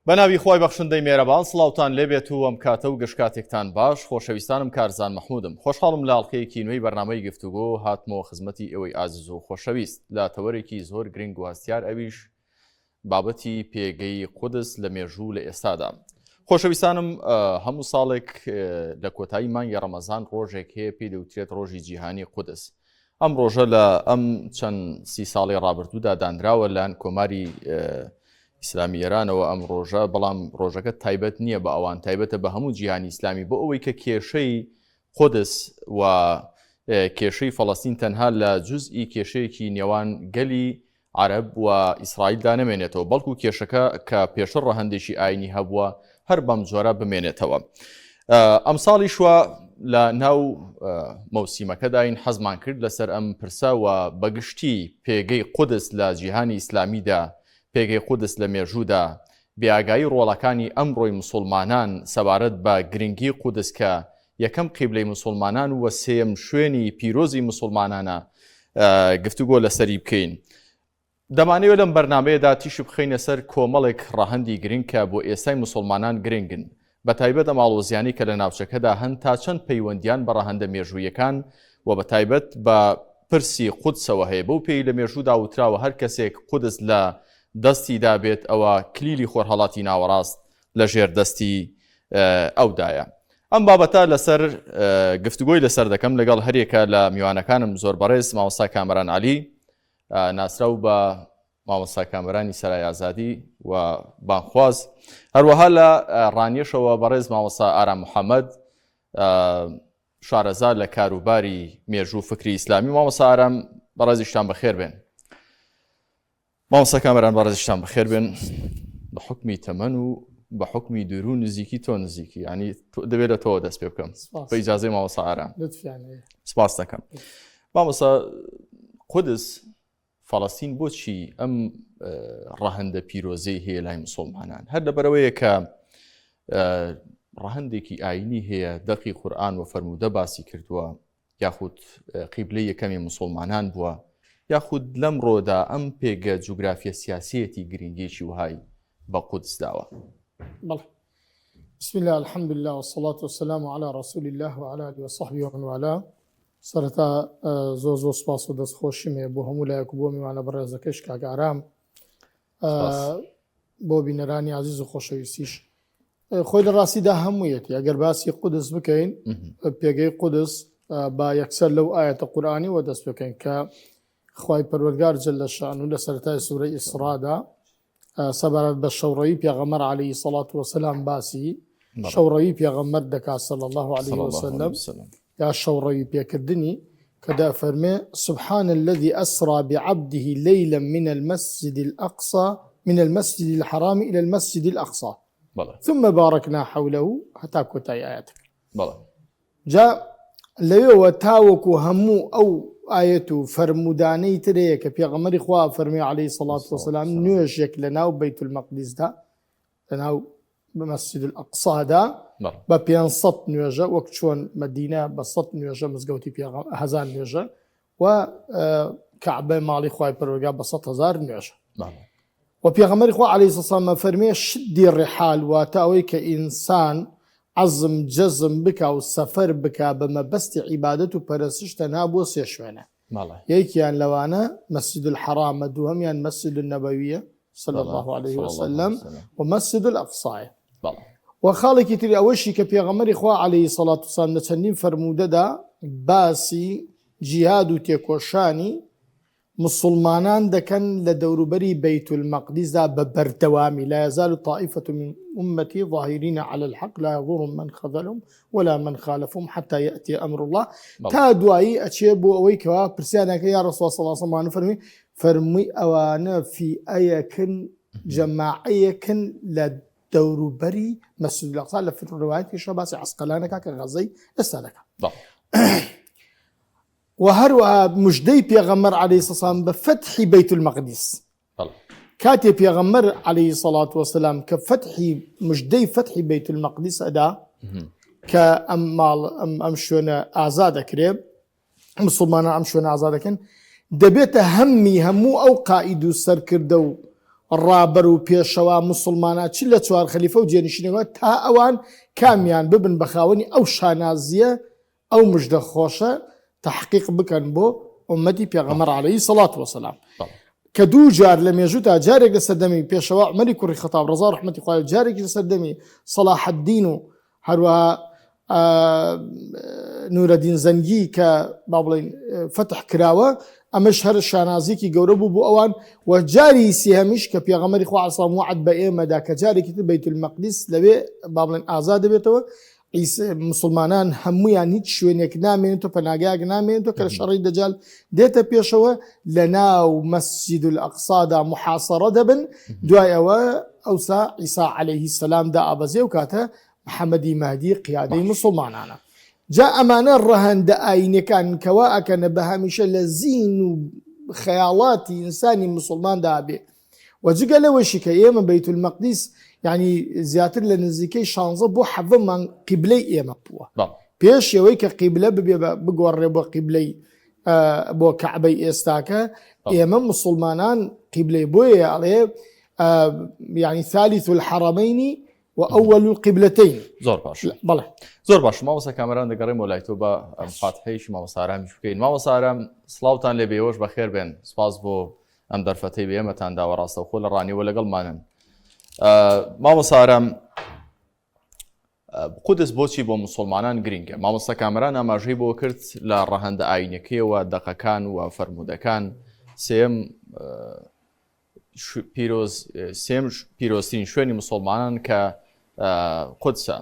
بەناوی خوای بەخشندەی مێرەبان سڵاوتان لێبێت و ئەم کاتە و گشت کاتێکتان باش خۆشەویستانم کارزان مەحمودم خۆشحاڵم لە ئەڵقەیەکی نوێی بەرنامەی گفتوگۆ هاتمەوە خزمەتی ئێوەی ئازیز و خۆشەویست لە تەوەرێکی زۆر گرنگ و هەستیار ئەویش بابەتی پێگەی قودس لە مێژوو لە ئێستادا. خۆشەویستانم هەموو ساڵێک لە کۆتایی مانگی ڕەمەزان ڕۆژێک هەیە پێی دەوترێت ڕۆژی جیهانی قودس. ئەم ڕۆژە لە ئەم چەند سی ساڵی ڕابردوودا دانراوە لەلایەن کۆماری ئیسلامی ئێرانەوە ئەم ڕۆژە بەڵام ڕۆژەکە تایبەت نییە بە ئەوان تایبەتە بە هەموو جیهانی ئیسلامی بۆ ئەوەی کە کێشەی قودس و کێشەی فەڵەستین تەنها لە جزئی کێشەیەکی نێوان گەلی عەرەب و ئیسرائیلدا نەمێنێتەوە، بەڵکو کێشەکە کە پێشتر ڕەهەندێکی ئاینی هەبووە هەر بەم جۆرە بمێنێتەوە. ئەمساڵیش وا لە ناو مەوسیمەکەداین حەزمان کرد لەسەر ئەم پرسە و بەگشتی پێگەی قودس لە جیهانی ئیسلامیدا، پێگەی قودس لە مێژوودا، بێئاگایی ڕۆڵەکانی ئەمڕۆی مسوڵمانان سەبارەت بە گرنگی قودس کە یەکەم قیبلەی مسوڵمانان و سێیەم شوێنی پیرۆزی مسوڵمانانە گفتوگۆ لەسەری بکەین. دەمانەوێت لەم بەرنامەیەدا تیشک بخەینە سەر کۆمەڵێک ڕەهەندی گرنگ کە بۆ ئێستای مسوڵمانان گرنگن، بەتایبەت ئەم ئاڵۆزیانەی کە لە ناوچەکەدا هەن تا چەند پەیوەندیان بە ڕەهەندە مێژوویەکان و بەتایبەت بە پرسی قودسەوە هەیە، بەو پێی لە مێژوودا وتراوە هەر کەسێک قودس لە دەستی دابێت ئەوە کلیلی خۆرهەڵاتی ناوەڕاست لە ژێر دەستی ئەودایە. ئەم بابەتە لەسەر گفتوگۆی لەسەر دەکەم لەگەڵ هەریەکە لە میوانەکانم زۆر بەڕێز مامۆستا کامەران عەلی ناسراو بە مامۆستا کامەرانی سەرای ئازادی و بانخواز هەروەها لە ڕانیەشەوە بەڕێز مامۆستا ئارام محەممەد شارەزا لە کاروباری مێژوو فکری ئیسلامی مامۆستا ئارام بەڕێزیشتان بەخێر بێن. مامۆستا کامەران بەڕێزیشتان بەخێر بێن بە حکمی تەمەن و بە حکمی دوور و نزیکی تۆ نزیکی ینی دەبێت لە تۆوە دەست پێ بکەم بە ئیجازەی مامۆستا ئارام سپاس دەکەم مامۆستا قودس فەڵەستین بۆچی ئەم ڕەهەندە پیرۆزەی هەیە لای مسلمانان هەر لەبەرەوەیە کە ڕەهەندێکی ئاینی هەیە دەقی قورآن و فەرموودە باسی کردووە یاخود قیبلەی یەکەمی موسوڵمانان بووە، یاخود لەمڕۆدا ئەم پێگە جوگرافیە سیاسیەتی گرنگیەکی وەهای بە قودس داوە؟ بەڵێ. بسم اللە الحمدللە والصلاة والسلام علی رسول اللە وعلی آله وصحبه ومن والاه. سەرەتا زۆر زۆر سپاس و دەستخۆشیم هەیە بۆ هەموو لایەک و بۆ میوانە بەڕێزەکەش کاک ئارام بۆ بینەرانی عزیز و خۆشەویستیش خۆی لە ڕاستیدا هەموویەتی ئەگەر باسی قودس بکەین پێگەی قودس با یەکسەر لەو ئاەتە قورآانی وە دەست بکەین کە خوای پەروەردگار جل لە شان و لە سەرەتای سوورەی ئیسرادا سەبارەت بە شەوڕەوی پێغەمبەر عەلەیهی سەڵات وەسەلام باسی شەوڕەوی پێغەمبەر دەکات صلی الله علیه وسلم یا شەوڕەوی پێکردنی کە دەفەرمێ سبحان الذي أسرى بعبده ليلا من المسجد الأقصى من المسجد الحرام إلى المسجد الأقصى ثم باركنا حوله هەتا کۆتایی ئاەتەکە جا لەوێوە تاوەکو هەموو ئەو ئاەت و فەرمودانەی ترەیە کە پێغەمەری خوا فەرمی عليه سەڵات وسلام نوێژێک لە ناو بەیت المەقدیسدا لە ناو مەسجد الأقصادا بە 500 نوێژە وەک چۆن مەدینە بە 100 نوێژە مزگەوتی هەزار نوێژە و کەعبە ماڵی خوای پەروەردگار بە 100 هەزار نوێژە و پێغەمبەری خوا عەلەیهی سەلام فەرمێ شدی ڕحال واتە ئەوەی کە ئینسان عەزم جەزم بکا و سەفەر بکا بە مەبەستی عیبادەت و پەرستش تەنها بۆ سێ شوێنە یەکیان لەوانە مەسجد الحرامە دووهەمیان مەسجد النەبەویە صلی الله عليه وسلم و مەسجد الأقصایە و خاڵێکی تری ئەوەشی کە پێغەمبەری خوا عەلەیهی سەڵات وسلام لە چەندین فەرموودەدا باسی جیهاد و تێکۆشانی موسڵمانان دەکەن لە دەوروبەری بەیت المەقدیسدا بە بەردەوامی، لا یزال طائفە من امتی ظاهرین علی الحق لا یضرهم من خذلهم ولا من خالفهم حتی یأتی امر اللە تا دوایی ئەچێ بۆ ئەوەی کەوا پرسیاریان کرد یا رسول الله صلی الله علیه وسلم فەرمووی فەرمووی ئەوانە فیئەیەکن جەماعەیەکن لە دەوروبەری مەسجد الاقصا لە ڕوایەتیشە باسی عەسقەلانەکە کە غەزەی ئێستا دەکات. وە هەروەها مژدەی پێغەمبەر عەلەیهی سەلام بە فەتحی بەیت المەقدیس کاتێ پێغەمبەر عەلەیهی سەڵات وەسەلام کە فەتحی مژدەی فەتحی بەیت المەقدیس ئەدا کە ئەم ماڵ ئەم ئەم شوێنە ئازاد دەکرێ مسلمانان ئەم شوێنە ئازاد دەکەن دەبێتە هەممی هەموو ئەو قائید و سەرکردە و ڕابەر و پێشەوا موسڵمانە چ لە چوار خەلیفە و جێنشینەکان تا ئەوان کامیان ببن بە خاوەنی ئەو شانازییە ئەو مژدە خۆشە تەحقیق بکەن بۆ ئومەتی پێغەمبەر عەلەیهی سەڵات وەسەلام کە دوو جار لە مێژووتا جارێک لە سەردەمی پێشەوا عومەری کوڕی خەتاب ڕەزا و ڕەحمەتی خوای جارێکی لە سەردەمی سەڵاحەدین و هەروەها نورەدین زەنگی کە با بڵین فەتح کراوە ئەمەش هەر شانازیکی گەورە بوو بۆ ئەوان و جاری سێهەمیش کە پێغەمبەری خوا عەسام وعد بە ئێمەدا کە جارێکی تر بەیت المەقدس لەوێ با بڵێن ئازاد دەبێتەوە مسلمانان هەمویان هیچ شوێنێک نامێنێت و پەناگایەک نامێنێت و کە شەڕی دەجال دێتە پێشەوە لە ناو مەسجد الئەقسادا محاسەڕە دەبن دوای ئەوە ئەوسا عیسا عەلەیهی سەلام دائەبەزێ و کاتە محەمەدی مەهدی قیادەی مسوڵمانانە. جا ئەمانە ڕەهەندە ئایینیەکانن کە وا ئەکەنە بە هەمیشە لە زیهن و خەیاڵاتی ئینسانی مسوڵماندا بێ. و جگە لەوەشی کە ئێمە بەیتولمەقدیس یانی زیاتر لە نزیکەی شانزە بۆ حەڤە مانگ قیبلەی ئێمە بووە. پێش ئەوەی کە قیبلە ببێ بە بگۆڕێ بۆ قیبلەی بۆ کەعبەی ئێستاکە ئێمە مسلمانان قیبلەی بۆیە ئەڵێ یعنی ثالث الحرمین و اول القبلتین زۆر باش بەڵێ زۆر باش مامۆستا کامەران دەگەڕێمەوە لای تۆ بە فاتحەیەکی مامۆستا ئارامیش بکەین مامۆستا ئارام سڵاوتان لێ بێوەش بەخێر بێن سپاس بۆ ئەم دەرفەتەی بە ئێمەتان داوە ڕاستەوخۆ لە ڕانیەوە لەگەڵمانن مامۆستا ئارام قودس بۆچی بۆ مسلمانان گرنگە مامۆستا کامەران ئاماژەی بۆ کرد لە ڕەهەندە ئاینەکەیەوە دەقەکان و فەرموودەکان سێم پیرۆز سێم پیرۆزترین شوێنی مسلمانان کە قودسە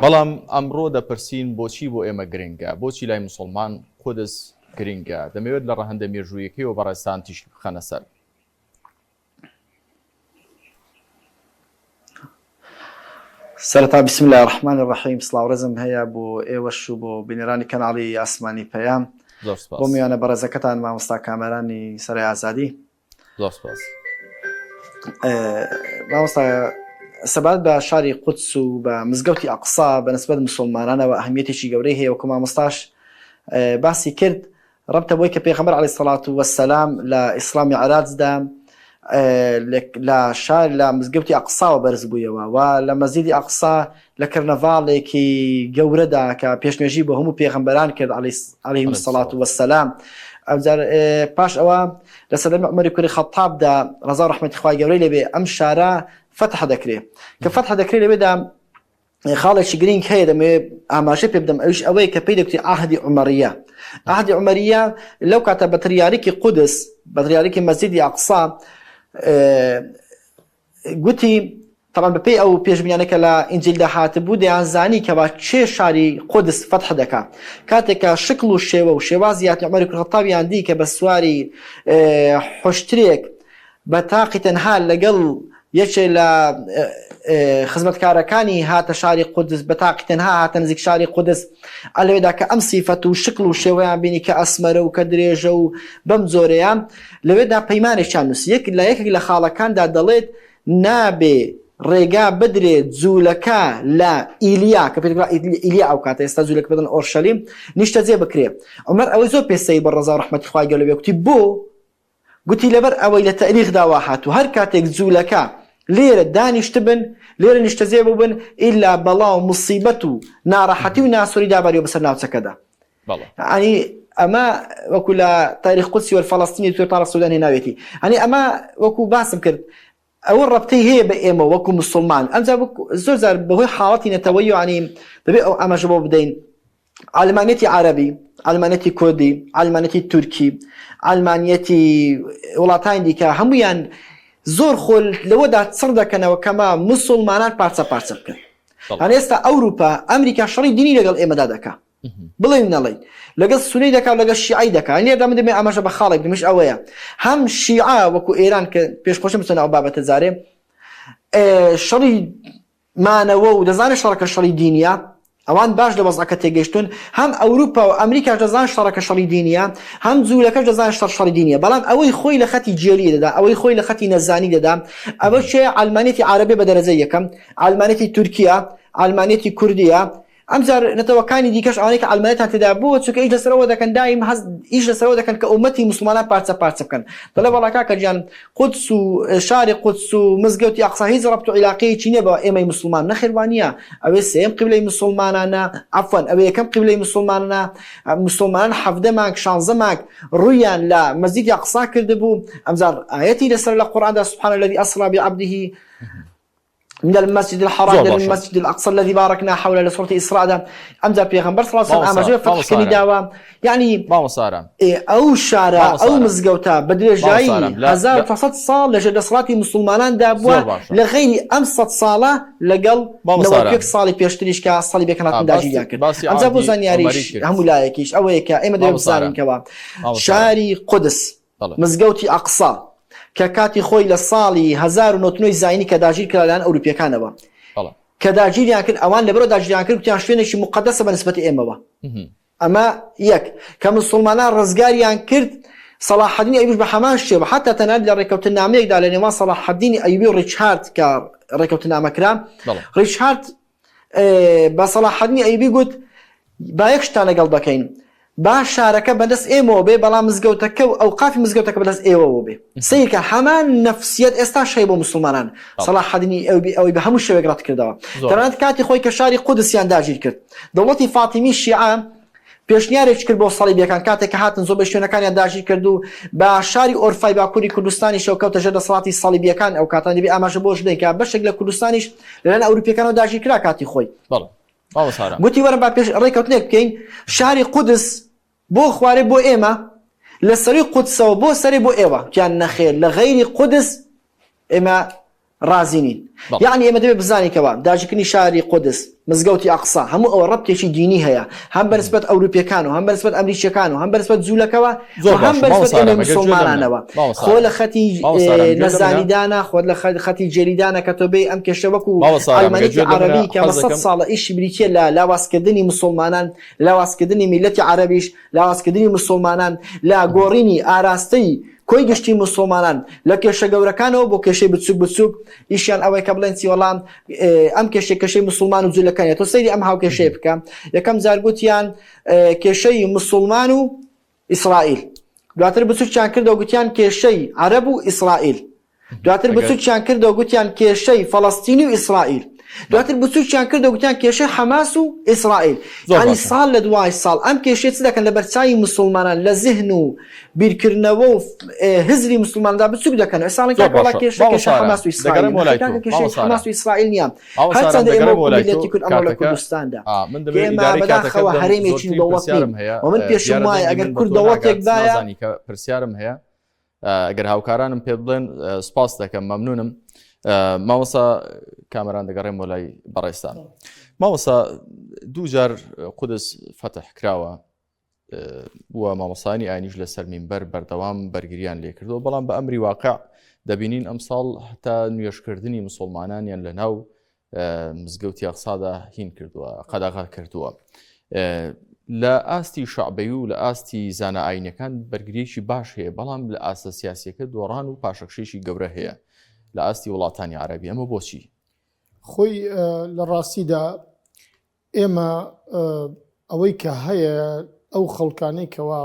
بەڵام ئەمڕۆ دەپرسین بۆچی بۆ ئێمە گرنگە بۆچی لای مسلمان قودس گرنگە دەمەوێت لە ڕەهەندە مێژوویەکەیەوە بەڕێزتان تیشک بخەنە سەر. سەرەتا بسم اللە الرحمن الرحیم سڵاو ڕێزم هەیە بۆ ئێوەش و بۆ بینەرانی کەناڵی ئاسمانی پەیام زۆر سپاس بۆ میوانە بەڕێزەکەتان مامۆستا کامەرانی سەرای ئازادی زۆر سپاس. مامۆستا سەبارەت بە شاری قودس و بە مزگەوتی ئەقسا بە نسبەت مسوڵمانانەوە ئەهمیەتێکی گەورەی هەیە وەکو مامۆستاش باسی کرد ڕەبتە بۆی کە پێغەمبەر علیە الصلوة والسلام لە ئیسڕا میعراجدا لە شار لە مزگەوتی ئەقساوە بەرز بوویەوە و لە مەسجیدی ئەقسا لە کەرنەڤاڵێکی گەورەدا کە پێشنوێژی بۆ هەموو پێغەمبەران کرد علیهم الصلاة والسلام ئەوجار پاش ئەوە لە سەردەمی عومەری کوڕی خەتابدا ڕەزا و ڕەحمەتی خوای گەورەی لێبێ ئەم شارە فەتح دەکرێ کە فەتح دەکرێ لەوێدا خاڵێکی گرنگ هەیە دەمەوێت ئاماژە پێ بدەم ئەویش ئەوەیە کە پێی دەگوترێ عەهدی عومەریە عەهدی عومەریە لەو کاتە بەتریاریکی قودس بەتریاریکی مەسجیدی ئەقسا گوتی طبعا بەپێی ئەو پێشبینیانە کە لە ئینجیلدا هاتبوو دەیانزانی کەوا کێ شاری قودس فەتح دەکا کاتێک کە شکڵ و شێوە و شێوازی هاتنی عومەری کوڕی خەتابیان دی کە بە سواری حوشترێک بە تاقی تەنها لەگەڵ یەکێ لە خزمەتکارەکانی هاتە شاری قودس بە تاقی تەنها هاتە نزیک شاری قودس ئە لەوێدا کە ئەم سیفەت و شکڵ و شێوەیان بینی کە ئەسمەرە و کە درێژە و بەم جۆرەیە لەوێدا پەیمانێکیان نووسی یەک لە یەکێک لە خاڵەکاندا دەڵێت نابێ ڕێگا بدرێ جوولەکە لە ئیلیا کە پێ دەگوترا ئیلیا ئەو کاتە ئێستا جوولەکە پێ دەڵێن ئۆرشەلیم نیشتەجێ بکرێ عومەر ئەوەی زۆر پێ سەیر بوو ڕەزا و ڕەحمەتی خوای گەورە لێ بێ گوتی بۆ گوتی لەبەر ئەوەی لە تەئریخدا وا هاتووە هەر کاتێک جوولەکە لێرە دانیشتبن، لێرە نیشتەجێ بووبن، ئیلا بەڵا و موسیبەت و ناڕەحەتی و ناسۆری داباریوە بەسەر ناوچەکەدا. یانی ئەمە وەکو لە تاریخ قودسی والفلسطینی دکتۆر تارق سودان هێناویەتی. یانی ئەمە وەکو باسم کرد ئەوە ڕەبتەی هەیە بە ئێمە وەکو موسڵمان. ئەمجا زۆر جار بەهۆی حاڵەتی نەتەوەیی یانی دەبێ ئەو ئاماژە بەوە بدەین عەلمانیەتی عەرەبی، عەلمانیەتی کوردی، عەلمانیەتی تورکی، عەلمانیەتی وڵاتانی دیکە هەموویان زۆر خۆ لەوەدا چڕ دەکەنەوە کەما مسوڵمانان پارچە پارچە بکەن. هەن ئێستا ئەوروپا، ئەمریکا شەڕی دینی لەگەڵ ئێمەدا دەکا. بڵێن نەڵێن. لەگەڵ سونەی دەکا و لەگەڵ شیعەی دەکا. لێرەدا من دەمەوێت ئاماژە بە خاڵێک بدەم، ئەویش ئەوەیە هەم شیعە وەکو ئێران کە پێش خۆشم بچنە ئەو بابەتە جارێ شەڕی مانەوە و دەزانێت شەڕەکە شەڕی دینیە، ئەوان باش لە وەزعەکە تێگەیشتوون، هەم ئەوروپا و ئەمریکاش دەزانن شەڕەکە شەڕی دینیە، هەم جوولەکەش دەزانن شەڕ شەڕی دینیە، بەڵام ئەوەی خۆی لە خەتی گێلی دەدا، ئەوەی خۆی لە خەتی نەزانی دەدا، ئەوە کێیە؟ عەلمانیەتی عەرەبیە بە دەرەجەی یەکەم، عەلمانیەتی تورکیە، عەلمانیەتی کوردیە. ئەمجار نەتەوەکانی دیکەش ئەوانەی کە عەلمانیەتان تێدا بووە چونکە ئیش لەسەر ئەوە دەکەن دایم هەست ئیش لەسەر ئەوە دەکەن کە ئومەتی موسڵمانان پارچە پارچە بکەن دەڵێ وەڵا کاکە گیان قودس و شاری قودس و مزگەوتی ئەقسا هیچ ڕەبت و عیلاقەیەکی نییە بە ئێمەی موسڵمان نەخێر وا نییە ئەوێ سێیەم قیبلەی موسڵمانانە عەفوەن ئەوێ یەکەم قیبلەی موسڵمانانە موسڵمانان 17 مانگ 16 مانگ ڕوویان لە مەسجدی ئەقسا کردبوو ئەمجار ئایەتی لەسەر لە قورئاندا سبحان الذي أسرى بعبده من المسجد الحرام الى المسجد الاقصى الذي باركنا حوله لە سورة ئیسراء دا ئەمجا پێغەمبەر صلی الله علیه و سلم ئاماژەی بە فەتحکردنی داوە یعنی ئەو شارە ئەو مزگەوتە بە درێژایی 1400 ساڵ لەژێر دەسەڵاتی مسلماناندا بووە لە غەیری ئەم 100 ساڵە لەگەڵ 91 ساڵی پێشتریش کە سەڵیبەکان هاتن داگیریان کرد. ئەمجا بۆ زانیاریش هەموو لایەکیش ئەوەیە کە ئێمە دەبێت بزانین کەوا شاری قودس مزگەوتی ئەقسا کە کاتی خۆی لە ساڵی 1990 زاینی کە داگیر کرا لەلایەن ئەوروپیەکانەوە کە داگیریان کرد ئەوان لەبەرەوە داگیریان کرد گوتیان شوێنێکی موقەدەسە بە نسبەتی ئێمەوە ئەمە یەک کە مسوڵمانان ڕزگاریان کرد سەڵاحەدینی ئەیوبیش بە هەمان شێوە حتا تەنانەت لە ڕێککەوتننامەیەکدا لە نێوان سەڵاحەدینی ئەیوبی و ڕیچارد کە ڕێککەوتننامە کرا ڕیچارد بە سەڵاحەدینی ئەیوبی گوت با یەک شتان لەگەڵ دەکەین با شارەکە بەدەست ئێمەوە بێ بەڵام مزگەوتەکە و ئەوقافی مزگەوتەکە بەدەست ئێوەوە بێ سەیرکە هەمان نەفسیەت ئێستاش هەیە بۆ مسوڵمانان سەڵاحەدینی ئەیوبی ئەوەی بە هەموو شێوەیەک ڕەت کردەوە تەنانەت کاتی خۆی کە شاری قودسیان داگیر کرد دەوڵەتی فاتیمی شیعە پێشنیارێکی کرد بۆ سەڵیبیەکان کاتێک کە هاتن زۆربەی شوێنەکانیان داگیر کرد و بە شاری ئۆرفای باکووری کوردستانیشەوە کەوتە ژێر دەسەڵاتی سەڵیبیەکان ئەو کاتان دەبێ ئاماژە بۆش بدەین کە بەشێک لە کوردستانیش لەلایەن ئەوروپیەکانەوە داگیر کرا کاتی خۆی. گوتی وەرە با پێش ڕێکەوتنێک بکەین شاری قودس بۆ خوارێ بۆ ئێمە لە سەروی قودسەوە بۆ سەرێ بۆ ئێوە کیان نەخێر لە غەیری قودس ئێمە ڕازی نین. یەعنی ئێمە دەبێت بزانین کەوا داگیرکردنی شاری قودس، مزگەوتی ئەقسا، هەموو ئەوە ڕەبتێکی دینی هەیە، هەم بە نسبەت ئەوروپیەکان و هەم بە نسبەت ئەمریکیەکان و هەم بە نسبەت جوولەکەوە و هەم بە نسبەت ئێمەی موسوڵمانانەوە. خۆ لە خەتی نەزانیدانە، خۆت لە خەتی گێلیدانە کە تۆ بێی ئەم کێشە وەکو عەلمانیەتی عەرەبی کە ئەمە سەد ساڵە ئیشی بریتیە لە لاوازکردنی موسوڵمانان، لاوازکردنی میللەتی عەرەبیش، لاوازکردنی موسوڵمانان، لە گۆڕینی ئاراستەی کۆی گشتی موسوڵمانان لە کێشە گەورەکانەوە بۆ کێشەی بچوک بچوک ئیشیان ئەوەیە کە بڵێن چی وەڵام ئەم کێشەی کێشەی موسوڵمان و جولەکانە تۆ سەیری ئەم هاوکێشەیە بکە یەکەم جار گوتیان کێشەی موسوڵمان و ئیسرائیل دواتر بچوکیان کردەوە گوتیان کێشەی عەرەب و ئیسرائیل دواتر بچوکیان کردەوە گوتیان کێشەی فەڵەستینی و ئیسرائیل دواتر بچوکیان کردەوە گوتیان کێشەی حەماس و ئیسرائیل یانی ساڵ لە دوای ساڵ ئەم کێشەیە چ دەکەن لە بەرچاوی مسلمانان لە زهن و بیرکردنەوە و هزری مسلماندا بچوک دەکەن ئێستا کاکە وەڵا کێشە کێشە حەماس و ئیسرائیل کاکە کێشەی حەماس و ئیسرائیل نییە هەرچەندە ئێمە وەکو میللەتی کورد ئەمڕۆ لە کوردستاندا کە ئێمە بەداخەوە هەرێمێکی و دەوڵەت نین و من پێشم وایە ئەگەر کورد دەوڵەتێک بایە پرسیارم هەیە ئەگەر هاوکارانم پێ بڵێن سپاس دەکەم مەمنونم مامۆسا کامەران دەگەڕێم بۆ لای بەڕێستان مامۆسا دووجار قودس فەتح کراوە و مامۆسانی ئاینیش لەسەر مینبەر بەردەوام بەرگریان لێکردەوە بەڵام بە ئەمری واقع دەبینین ئەمساڵ هەتا نوێشکردنی مسلمانانیان لە ناو مزگەوتی ئەقسادا هین کردووە قەدەغە کردووە. لە ئاستی شعبەی و لە ئاستی زانە ئاینەکان بەرگریەکی باش هەیە بەڵام لە ئاستە سیاسیەکە دۆڕان و پاشەکشێکی گەورە هەیە لە ئاستی وڵاتانی عربی ئەمە بۆچی؟ خۆی لە ڕاستیدا ئێمە ئەوەی کە هەیە ئەو خەڵکانەی کەوا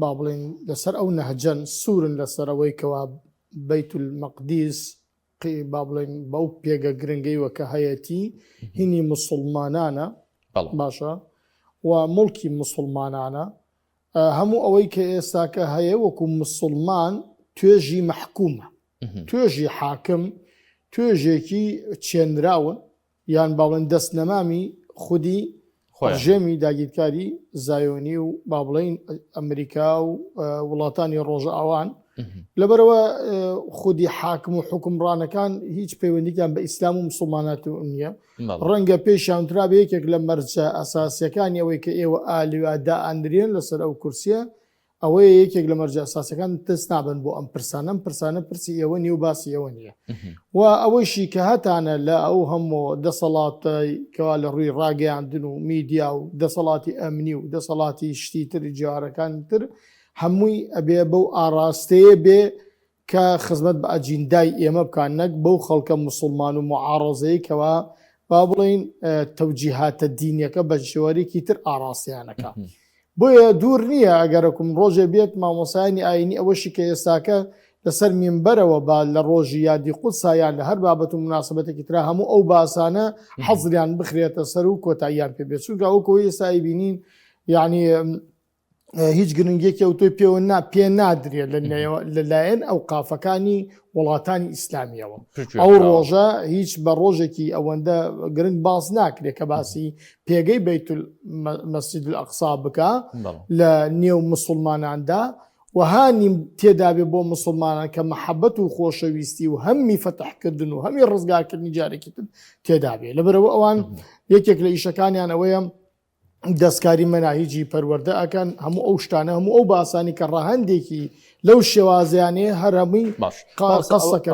با بڵێن لەسەر ئەو نەهجەن سوورن لەسەر ئەوەی کەوا بەیت المەقدیس با بڵێن بەو پێگە گرنگەیوە کە هەیەتی هینی مسلمانانە باشە و مڵکی مسلمانانە هەموو ئەوەی کە ئێستاکە هەیە وەکو مسلمان توێژی مەحکومە توێژی حاکم توێژێکی چێنراون یان با بڵێن دەست نەمامی خودی ڕژێمی داگیرکاری زایۆنی و با بڵێین ئەمریکا و وڵاتانی ڕۆژئاوان لەبەرەوە خودی حاکم و حکومڕانەکان هیچ پەیوەندیکیان بە ئیسلام و مسلمانات و نییە ڕەنگە پێشیانترا بە یەکێک لە مەرجە ئەساسیەکانی ئەوەی کە ئێوە ئالیوا دائەندرێن لەسەر ئەو کورسیە ئەوەیە یەکێک لە مەرجە ئەساسەکان دەست نابن بۆ ئەم پرسانە ئەم پرسانە پرسی ئێوە نیە و باسی ئێوە نییە و ئەوەیشی کە هەتانە لە ئەو هەموو دەسەڵاتەی کەوا لە ڕووی ڕاگەیاندن و میدیا و دەسەڵاتی ئەمنی و دەسەڵاتی شتی تر جیارەکان تر هەمووی ئەبێ بەو ئاراستەیە بێ کە خزمەت بە ئەجیندای ئێمە بکات نەک بەو خەڵکە موسڵمان و موعاڕەزەی کەوا. با بڵێین تەوجیهاتە دینیەکە بە شێوەرێکی تر ئاڕاستەیانەکە. بۆیە دوور نییە ئەگەرەکم ڕۆژێ بێت مامۆسایانی ئاینی ئەوەشی کە ئێستاکە لەسەر مینبەرەوە با لە ڕۆژی یادی قودسا یان لە هەر بابەت و موناسبەتێکی ترا هەموو ئەو باسانە حەزریان بخرێتە سەر و کۆتاییان پێ بێت چونکە ئەو کۆی ئێستا ئەیبینین یعنی هیچ گرنگێکی ئەو تۆی پێوە نا پێ نادرێت لەلایەن ئەو قافەکانی وڵاتانی ئیسلامیەوە ئەو ڕۆژە هیچ بە ڕۆژێکی ئەوەندە گرنگ باس ناکرێت کە باسی پێگەی بەیت مەسجد ئەقسا بکە لە نێو مسلماناندا وهانی تێدابێ بۆ مسلمانان کە محەبەت و خۆشەویستی و هەمی فەتحکردن و هەمی ڕزگارکردنی جارێکی تر تێدابێ لەبەرەوە ئەوان یەکێک لە ئیشەکانیان ئەوەیە دەستکاری مەناهیجی پەروەردە ئەکەن هەموو ئەو شتانە هەموو ئەو باسانی کە ڕەهەندێکی لەو شێوازیانەیە هەر هەمووی باش قسەکە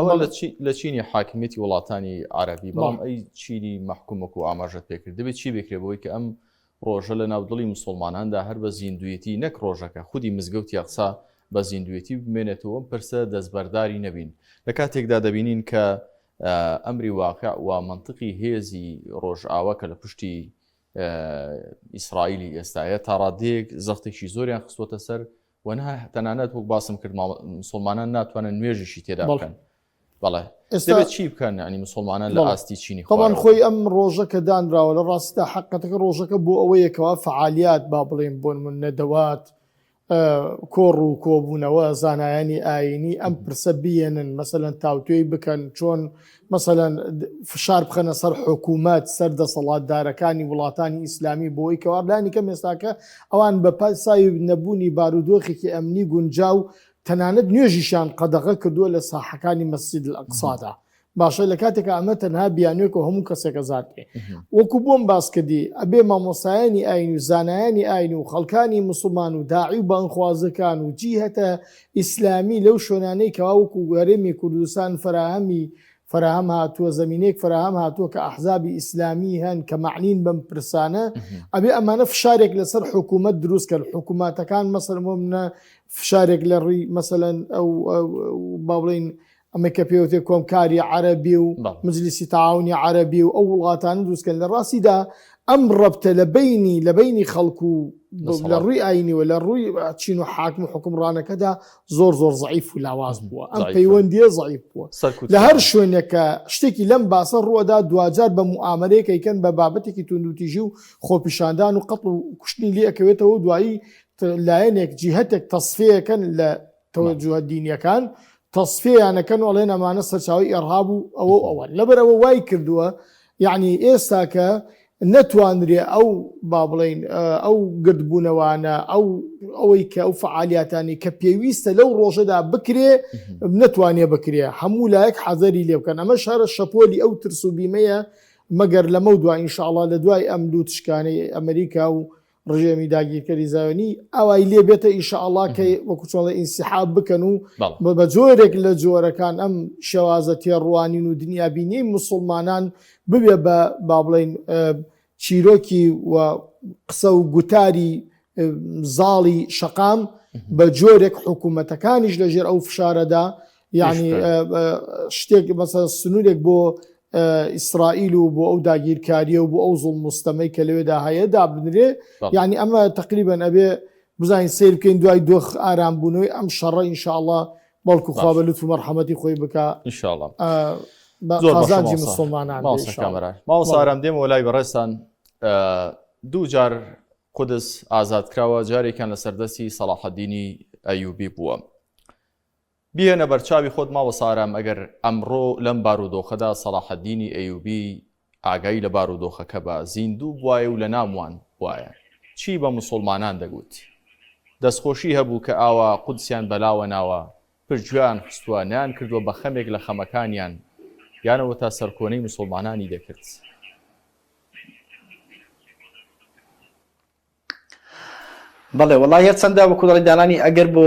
لە چینی حاکمیەتی وڵاتانی عربی بەڵام ئەی چینی مەحکومەک و ئاماژەت پێکرد دەبێت چی بکرێ بۆی کە ئەم ڕۆژە لە ناو دڵی مسلماناندا هەر بە زیندویەتی نەک ڕۆژەکە خودی مزگەوتی ئەقسا بە زیندوێتی بمێنێتەوە ئەم پرسە دەستبەرداری نەبین لە کاتێکدا دەبینین کە ئەمری واقع و منطقی هێزی ڕۆژئاوا کە لە پشتی ئیسرائیلی ئێستایە تا ڕادەیەک زەختێکی زۆریان خستووەتە سەر و تەنانەت وەک باسم کرد مسلمانان ناتوانن نوێژیشی تێدا بکەن بەڵێ ئێستا چی بکەن ینی مسلمانان لە ئاستی چینی خۆمان خۆی ئەم ڕۆژە کە دانراوە لە ڕاستدا حقەتەکە ڕۆژەکە بۆ ئەوەیەکەوە فعالیات با بڵێن بۆن من نەدەوات کۆڕ و کۆبوونەوە زانایانی ئایینی ئەم پرسە بیێنن مەسەلەن تاوتوێی بکەن چۆن مەسەلەن فشار بخەنە سەر حکوومەت سەر دەسەڵاتدارەکانی وڵاتانی ئیسلامی بۆی کەوا لانی کەم ئێستاکە ئەوان بە پاساوی نەبوونی بارودۆخێکی ئەمنی گونجاو تەنانەت نوێژیشیان قەدەغە کردووە لە ساحەکانی مەسجد الئەقسادا باشە لە کاتێکا ئەمە تەنها بیانوێک و هەموو کەسێک ئەزانێ وەکو بۆم باس کردی ئەبێ مامۆستایانی ئاین و زانایانی ئاین و خەڵکانی مسلمان و داعی و بانگخوازەکان و جیهەتە ئیسلامی لەو شوێنانەی کەوا وەکو هەرێمی کوردستان فەراهەمی فەراهەم هاتووە زەمینەیەک فەراهەم هاتووە کە ئەحزابی ئیسلامی هەن کە مەعنین بەم پرسانە ئەبێ ئەمانە فشارێک لەسەر حکوومەت دروست کەن حکوومەتەکان مەسەلەن بۆ منە فشارێک لە ڕووی مەسەلەن ئەو با بڵێین ئەمەی کە پێوتێ کۆمکاری عەرەبی و مجلیسی تەعاونی عەرەبی و ئەو وڵاتانە دروستکەن لە ڕاستیدا ئەم ڕەبتە لە بینی لە بینی خەڵک و لە ڕووی ئاینیوە لە ڕووی چین و حاکم و حکومڕانەکەدا زۆر زۆر زعیف و لاواز بووە ئەم پەیوەندیە زعیف بووە لە هەر شوێنێکە شتێکی لەم باسە ڕووەدا دواجار بە موئامەرەیەک ئەیکەن بە بابەتێکی توندوتیژی و خۆپیشاندان و قەتڵ و کوشتنی لێ ئەکەوێتەوە و دوایی لایەنێک جیهەتێک تەسفیەکەن لە تەوەجوهە دینیەکان تەسفیەیان ئەکەن و ئەڵێن ئەمانە سەرچاوەی ئێرهاب و ئەوە و ئەوەن لەبەر ئەوە وای کردووە یعنی ئێستا کە نەتوانرێ ئەو با بڵین ئەو گردبوونەوانە ئەو ئەوەی کە ئەو فعالیاتانی کە پێویستە لەو ڕۆژەدا بکرێ نەتوانێ بکرێ هەموو لایەک حەزەری لێ بکەن ئەمە شارە شەپۆلی ئەو ترس و بیمەیە مەگەر لەمە دو ئینشاءڵا لە دوای ئەم لوتشکانەی ئەمریکا و ڕژێمی داگیرکەری زایۆنی ئاوای لێ بێتە ئیشاءاللە کە وەکو چۆن ئینسحاب بکەن و بە جۆرێک لە جۆرەکان ئەم شێوازە تێڕوانین و دنیابینی مسلمانان ببێ بە با بڵین چیرۆکی و قسە و گوتاری زاڵی شەقام بە جۆرێک حکوومەتەکانیش لەژێر ئەو فشارەدا یعنی شتێک مەسە سنوورێک بۆ ئیسرائیل و بۆ ئەو داگیرکاریە و بۆ ئەو زوڵم و ستەمەی کە لەوێدا هەیە دابنرێ یعنی ئەمە تقریبا ئەبێ بزانین سیر بکەین دوای دۆخ ئارام بوونەوەی ئەم شەڕە ئینشاءڵڵا بەڵکو خوا بە لوتف و مەرحەمەتی خۆی بکا ئینشاءڵڵا قازانجی مسلمانان مامۆستا ئارام دێمەوە لای بەڕێزتان دوو جار قودس ئازاد کراوە جارێکیان لە سەردەستی سەڵاحەدینی ئەیوبی بووە بیهێنە بەرچاوی خۆت مامۆستا ئارام ئەگەر ئەمڕۆ لەم بارودۆخەدا سەڵاحەدینی ئەیوبی ئاگای لە بارودۆخەکە با زیندوو بوایە و لەناومان بوایە چی بە موسوڵمانان دەگوت؟ دەستخۆشی هەبوو کە ئاوا قودسیان بەلاوە ناوە پشتگوێیان خستووە نەیانکردووە بە خەمێک لە خەمەکانیان یان ئەوەتا سەرکۆنەی موسوڵمانانی دەکرد. بەڵێ وەڵی هەرچەندە وەکو دەڵی دانانی ئەگەر بۆ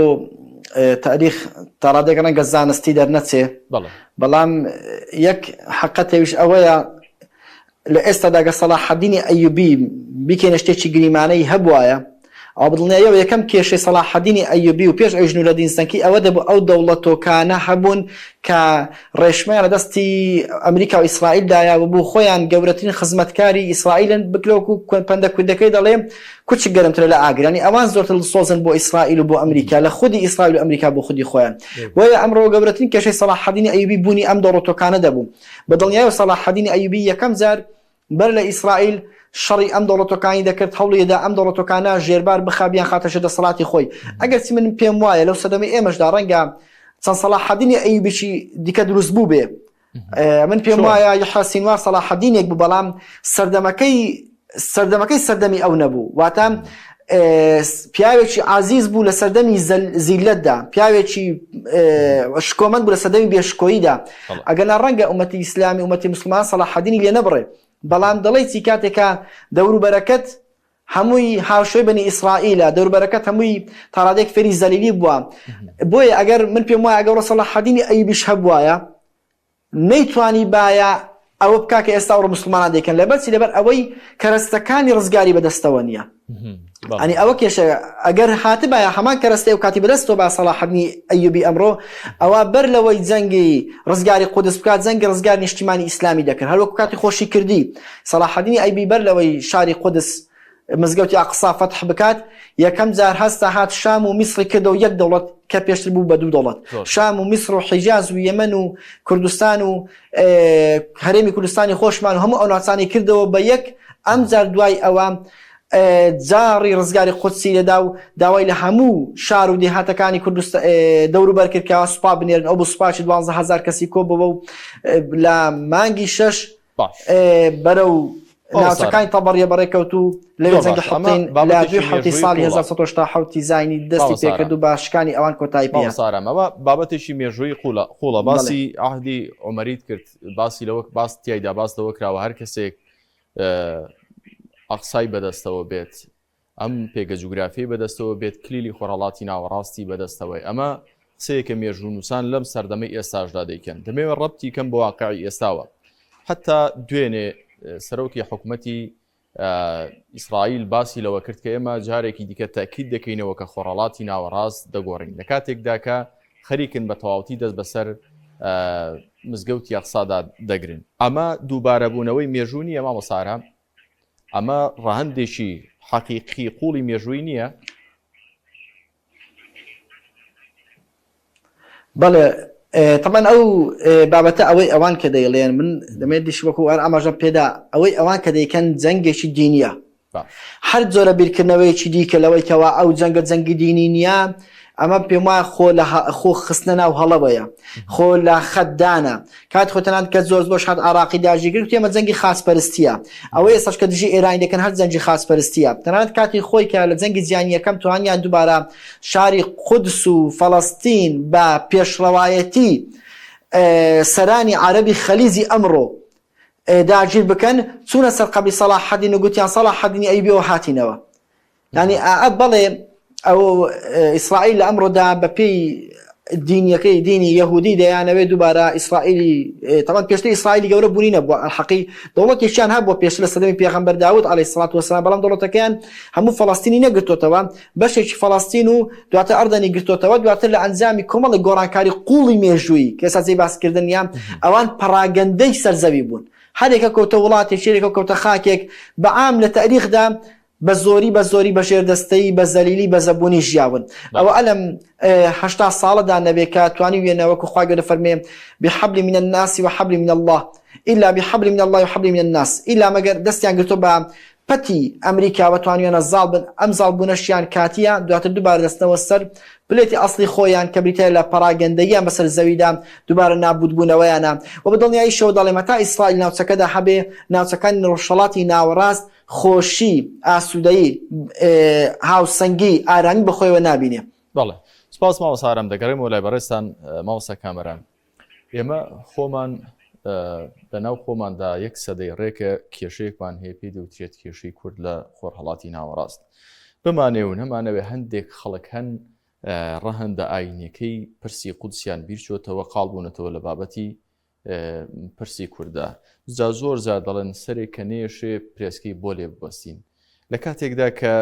تاریخ تاڕادێک ڕەنگە زانستی دەرنەچێ بەڵام یەک حقەتەویش ئەوەیە لە ئێستادا گە سەڵاحەدینی ئەیوبی بیکەینە شتێکی گریمانەی هەبوایە. ئەوە بەدڵنیاییەوە یەکەم کێشەی سەڵاحەدینی ئەیوبی و پێش ئەویش نورەدین زەنکی ئەوە دەبوو ئەو دەوڵەتۆکانە هەبوون کە ڕێشمەیان لە دەستی ئەمریکا و ئیسرائیل دایە و بوو خۆیان گەورەترین خزمەتکاری ئیسرائیلن بکرە وەکو پەندە کوردەکەی دەڵێ کوچک گەرمترە لە ئاگر یانی ئەوان زۆرتر دڵسۆزن بۆ ئیسرائیل و بۆ ئەمریکا لە خودی ئیسرائیل و ئەمریکا بۆ خودی خۆیان بۆیە ئەمڕۆ گەورەترین کێشەی سەڵاحەدینی ئەیوبی بوونی ئەم دەوڵەتۆکانە دەبوو بە دڵنیایەوە سەڵاحەدینی ئەیوبی یەکەم جار بەر لە ئیسرائیل شەڕی ئەم دەوڵەتۆکانی دەکرد، هەوڵی دەدا ئەم دەوڵەتۆکانە ژێربار بخا بیانخاتە ژێر دەسەڵاتی خۆی. ئەگەرچی من پێم وایە لەو سەردەمەی ئێمەشدا ڕەنگە چەند سەڵاحەدینی ئەیوبیی دیکە دروست بووبێ. من پێم وایە یەحیا سینوار سەڵاحەدینێک بوو، بەڵام سەردەمەکەی سەردەمەکەی سەردەمی ئەو نەبوو. واتە پیاوێکی عازیز بوو لە سەردەمی زیلەتدا، پیاوێکی شکۆمەند بوو لە سەردەمی بێشکۆییدا. ئەگەرنا ڕەنگە ئومەتی ئیسلامی، ئومەتی موسڵمان سەڵاحەدینی لێ نەبڕێ. بەڵام دەڵێی چی کاتێکا دەوروبەرەکەت هەمووی هاوشێوەی بەنی ئیسرائیلە، دەوروبەرەکەت هەمووی تاڕادەیەک فێری زەلیلی بووە. بۆیە ئەگەر من پێم وایە ئەگەر سەڵاحەدینی ئەیوبیش هەبوایە، نەیتوانیبایە ئەوە بکا کە ئێستا ئەوڕۆ موسڵمانان دەیکەن لەبەر چی لەبەر ئەوەی کەرەستەکانی ڕزگاری بەدەستەوە نییە ئەنی ئەوە کێشە ئەگەر هاتبایە هەمان کەرەستەی ئەو کاتی بەدەستەوە با سەڵاحەدینی ئەیوبی ئەمڕۆ ئەوە بەر لەوەی جەنگی ڕزگاری قودس بکات جەنگی ڕزگار نیشتیمانی ئیسلامی دەکرد هەروەکو کاتی خۆشی کردی سەڵاحەدینی ئەیبی بەر لەوەی شاری قودس مزگەوتی ئەقسا فەتح بکات، یەکەم جار هەستا هات شام و میسڕی کردەوە یەک دەوڵەت کە پێشتر بوو بە دوو دەوڵەت. شام و میسڕ و حیجاز و یەمەن و کوردستان و هەرێمی کوردستانی خۆشمان و هەموو ئەو ناوچانەی کردەوە بە یەک، ئەمجار دوای ئەوە جاڕی ڕزگاری قودسی لێدا و داوای لە هەموو شار و دێهاتەکانی کوردستان دەوروبەر کرد کە سوپا بنێرن، ئەو بوو سوپاکی 12000 کەسی کۆبۆوە و لە مانگی شەش بەرەو ناوچەکانی تەبەڕیە بەڕێکەوت و لەوێ جەنگی حەتین لە دوی حەوتی ساڵی 1970 زایینی دەستی پێکرد و بە شکانی ئەوان کۆتایی پێ هات. سارام ئەوە بابەتێکی مێژوویی قوڵە قوڵە باسی عەهدی عومەریت کرد باسی لەوە باس تیایدا باس لەوە کراوە هەر کەسێک ئەقسای بەدەستەوە بێت ئەم پێگە جوگرافیەی بەدەستەوە بێت کلیلی خۆرهەڵاتی ناوەڕاستی بەدەستەوەی ئەمە قسەیەکە مێژوونووسان لەم سەردەمەی ئێستاشدا دەیکەن دەمەوێت ڕەبتی کەم بە واقعی ئێستاوە حتا دوێنێ سەرۆکی حکومەتی ئیسرائیل باسی لەوە کرد کە ئێمە جارێکی دیکە تاکید دەکەینەوە کە خۆڕەڵاتی ناوەڕاست دەگۆڕین لە کاتێکدا کە خەریکن بە تەواوتی دەست بەسەر مزگەوتی ئەقسادا دەگرن ئەمە دووبارەبوونەوەی مێژوو نییە مامۆسارە ئەمە ڕەهەندێکی حەقیقی قوڵی مێژووی نییە؟ بەڵێ تەبعەن ئەو بابەتە ئەوەی ئەوان کە دەیڵێن من دەمێت دیش وەکو ئەر ئاماژەم پێدا ئەوەی ئەوان کە دەیکەن جەنگێکی دینیە هەر جۆرە بیرکردنەوەیەکی دیکە لەوەی کەوا ئەو جەنگە جەنگی دینی نییە ئەمە پێم وایە خۆ لە خۆ خستنە ناو هەڵەوەیە خۆ لە خەتدانە کات خۆ تەنانەت کە جۆرج بۆش هات عێراقی داگیرکرد وتی ئەمە جەنگی خاچپەرستییە ئەوەی ئێستاش کە دژی ئێرانی دەکەن هەر جەنگی خاچپەرستییە تەنانەت کاتی خۆی کە لە جەنگی جیهانی یەکەم توانیان دووبارە شاری قودس و فەڵەستین بە پێشڕەوایەتی سەرانی عەرەبی خەلیجی ئەمڕۆ داگیر بکەن چوونە سەر قەبری سەڵاحەدین و گوتیان سەڵاحەدینی ئەیوبیەوە هاتینەوە یانی ئا بەڵێ ئەو ئیسرائیل لە ئەمڕۆدا بە پێی دینیەکەی دینی یەهودی دەیانەوێت دووبارە ئیسرائیلی تەبعەن پێشتر ئیسرائیلی گەورە بوونی نەبووە ئەلحەقی دەوڵەتێکیان هەبووە پێشتر لە سەردەمی پێغەمبەر داود عەلەیهی سڵات وەسەلام بەڵام دەوڵەتەکەیان هەموو فەڵەستینی نەگرتۆتەوە بەشێکی فەڵەستین و دواتر ئەردەنی گرتۆتەوە دواتر لە ئەنجامی کۆمەڵێک گۆڕانکاری قوڵی مێژوویی کە ئێستا جێی باسکردن نییە ئەوان پەڕاگەندەی سەرزەوی بوون هەرێکە کەوتە وڵاتێک شێرێکە کەوتە خاکێک بە عام لە تەریخدا بە زۆری بە زۆری بە ژێردەستەیی بە زەلیلی بە زەبوونی ژیاون ئەوە ئەلەم 80 ساڵەدا نەبێ کە توانیویەنە وەکو خوای گەورە فەرمێ بحبل من الناس وحبل من الله إلا بحبل من الله وحبل من الناس ئیلا مەگەر دەستیان گرتووە بە پەتی ئەمریکاوە توانیویانە زاڵ بن ئەم زاڵ بوونەشیان کاتیە دواتر دووبارە دەستنەوە سەر پلێتی ئەسڵی خۆیان کە بریتیە لە پەراگەندەییان بەسەر زەویدا دووبارە نابوودبوونەوەیانە و بە دڵنیاییشەوە دەڵێم هەتا ئیسرائیل ناوچەکەدا هەبێ ناوچەکانی ڕۆژهەڵاتی ناوەڕاست خۆشی، ئاسوودەیی، هاوسەنگی، ئارامی بەخۆیەوە نابینێ. بەڵێ سپاس مامۆستا ئارام دەگەڕێمەوە لای بەڕێزتان مامۆستا کامەران ئێمە خۆمان لە ناو خۆماندا یەک سەدەی ڕێکە کێشەیەکمان هەیە پێی دەوترێت کێشەی کورد لە خۆرهەڵاتی ناوەڕاست بمانێ و نەمانەوێ هەندێک خەڵک هەن ڕەهەندە ئاینەکەی پرسی قودسیان بیرچۆتەوە قاڵ بوونەتەوە لە بابەتی پرسی کوردە جا زۆر جار دەڵێن سەرێک کە نێشێ پرێسکەی بۆ لێ ببەستین. لە کاتێکدا کە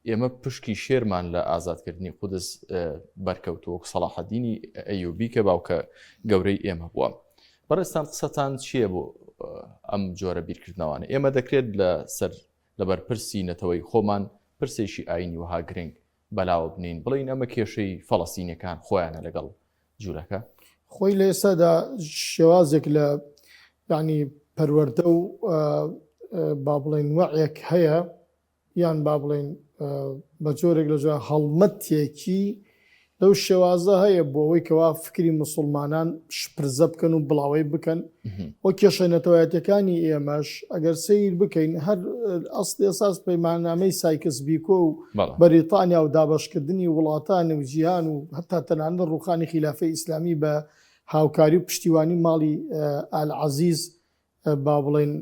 ئێمە پشکی شێرمان لە ئازادکردنی قودس بەرکەوتووە وەک سەڵاحەدینی ئەیوبی کە باوکە گەورەی ئێمە بووە. بەڕێزتان قسەتان چییە بۆ ئەم جۆرە بیرکردنەوانە؟ ئێمە دەکرێت لە سەر لەبەر پرسی نەتەوەی خۆمان پرسێکی ئایینی وەها گرنگ بەلاوە بنێین بڵێین ئەمە کێشەی فەڵەستینیەکان خۆیانە لەگەڵ جولەکە؟ خۆی لە ئێستادا شێوازێک لە یانی پەروەردە و با بڵێین وەعێک هەیە یان با بڵێین بە جۆرێک لە جۆران هەڵمەتێکی لەو شێوازە هەیە بۆ ئەوەی کەوا فکری موسڵمانان شپرزە بکەن و بڵاوەی بکەن و کێشە نەتەوایەتەکانی ئێمەش ئەگەر سەیر بکەین هەر ئەسڵی ئەساس پەیماننامەی سایکس بیکۆ و بەریتانیا و دابەشکردنی وڵاتان و جیهان و هەتا تەنانەت ڕوخانی خیلافەی ئیسلامی بە هاوکاری و پشتیوانی ماڵی ئال عەزیز با بڵێین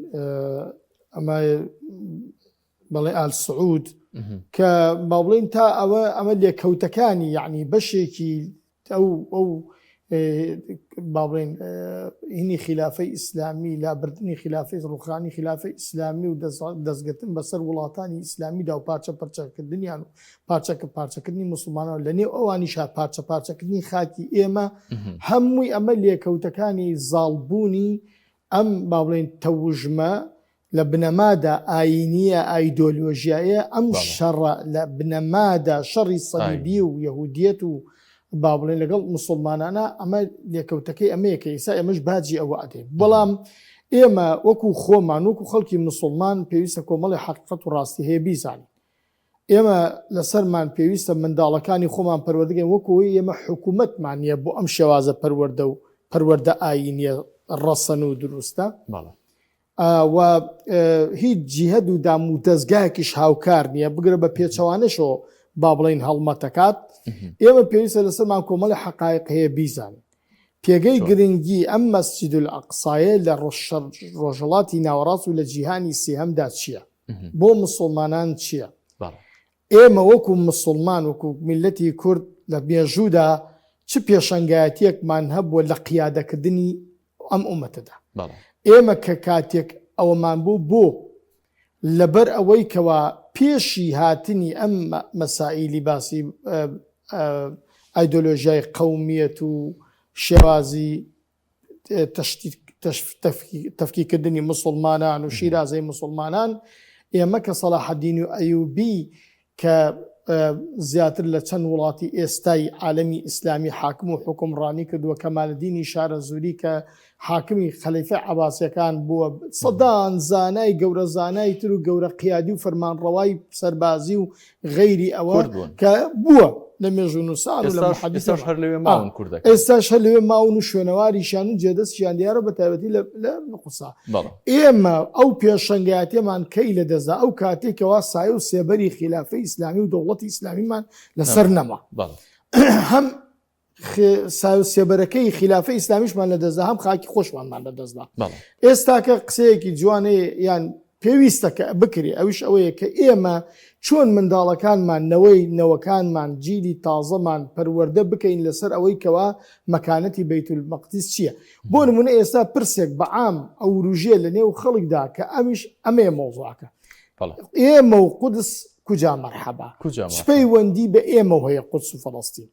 ئەمە بەڵێ ئال سعود کە با بڵێین تا ئەوە ئەمە لێکەوتەکانی یعنی بەشێکی ئەو ئەو با بڵێن هینی خلافەی ئیسلامی لابردنی خلافەی ڕوخانی خلافەی ئیسلامی و دەستگرتن بەسەر وڵاتانی ئیسلامیدا و پارچە پرچەکردنیان و پارچەکە پارچەکردنی مسلمانەوە لە نێو ئەوانیشا پارچە پارچەکردنی خاکی ئێمە هەمووی ئەمە لێکەوتەکانی زاڵبوونی ئەم با بڵێین تەوژمە لە بنەمادا ئایینییە، ئایدۆلۆژیایە، ئەم شەڕە لە بنەمادا شەڕی سەلیبی و یەهودیەت و با بڵێن لەگەڵ مسوڵمانانە، ئەمە لێکەوتەکەی ئەمەیە کە ئیستا ئێمەش باجی ئەوە ئەدەین. بەڵام ئێمە وەکو خۆمان وەکو خەڵکی مسوڵمان پێویستە کۆمەڵی حەقیقەت و ڕاستی هەیە بیزانین. ئێمە لەسەرمان پێویستە منداڵەکانی خۆمان پەروەردە کەین وەکو ئەوەی ئێمە حکوومەتمان نییە بۆ ئەم شێوازە پەروەردە و پەروەردە ئایینیە ڕەسەن و دروستە و هیچ جیهەد و دام و دەستگایەکیش هاوکار نییە بگرە بە پێچەوانەشەوە با بڵین هەڵمەتەکات ئێمە پێویستە لەسەرمان کۆمەڵی حقایق هەیە بیزانین پێگەی گرنگی ئەم مەسجد الئەقسایە لە ڕۆژهەڵاتی ناوەڕاست و لە جیهانی سێهەمدا چییە؟ بۆ مسوڵمانان چییە؟ ئێمە وەکو مسوڵمان وەکو میللەتی کورد لە مێژوودا چ پێشەنگایەتیەکمان هەبووە لە قیادەکردنی ئەم ئومەتەدا؟ ئێمە کە کاتێک ئەوەمان بوو بۆ؟ لەبەر ئەوەی کەوا پێشی هاتنی ئەم مەسائیلی باسی ئایدۆلۆژیای قەومیەت و شێوازی تەفکیکردنی موسڵمانان و شیرازەی موسڵمانان، ئێمە کە سەڵاحەدین و ئەیوبی کە زیاتر لە چەند وڵاتی ئێستای عالەمی ئیسلامی حاکم و حوکمڕانی کردووە، کەمالەدینی شارەزووری کە حاکمی خەلیفەی عەباسیەکان بووە، سەدان زانای گەورە زانای تر و گەورە قیادی و فەرمانڕەوای سەربازی و غەیری ئەوە کە بووە لە مێژوونووسان و لە محەدیسەش هەر لەوێ ماون کوردەکان ئێستاش هەر لەوێ ماون و شوێنەواریشیان و جێدەستیان دیارە بە تایبەتی لە قوسا ئێمە ئەو پێشەنگایەتیەمان کەی لە دەستدا ئەو کاتێک کەوا سایە و سێبەری خیلافەی ئیسلامی و دەوڵەتی ئیسلامیمان لەسەر نەما هەم سایە و سێبەرەکەی خیلافەی ئیسلامیشمان لەدەستدا هەم خاکی خۆشمانمان لەدەستدا ئێستاکە قسەیەکی جوانەیە یان پێویستە کە بکرێ ئەویش ئەوەیە کە ئێمە چۆن منداڵەکانمان نەوەی نەوەکانمان جیلی تازەمان پەروەردە بکەین لەسەر ئەوەی کەوا مەکانەتی بەیتولمەقدیس چییە بۆ نمونە ئێستا پرسێک بە عام ئەوروژێ لە نێو خەڵکدا کە ئەمیش ئەمەیە مەوزوعەکە ئێمە و قودس کوجا مەرحەبا چ پەیوەندی بە ئێمەوە هەیە قودس و فەڵەستین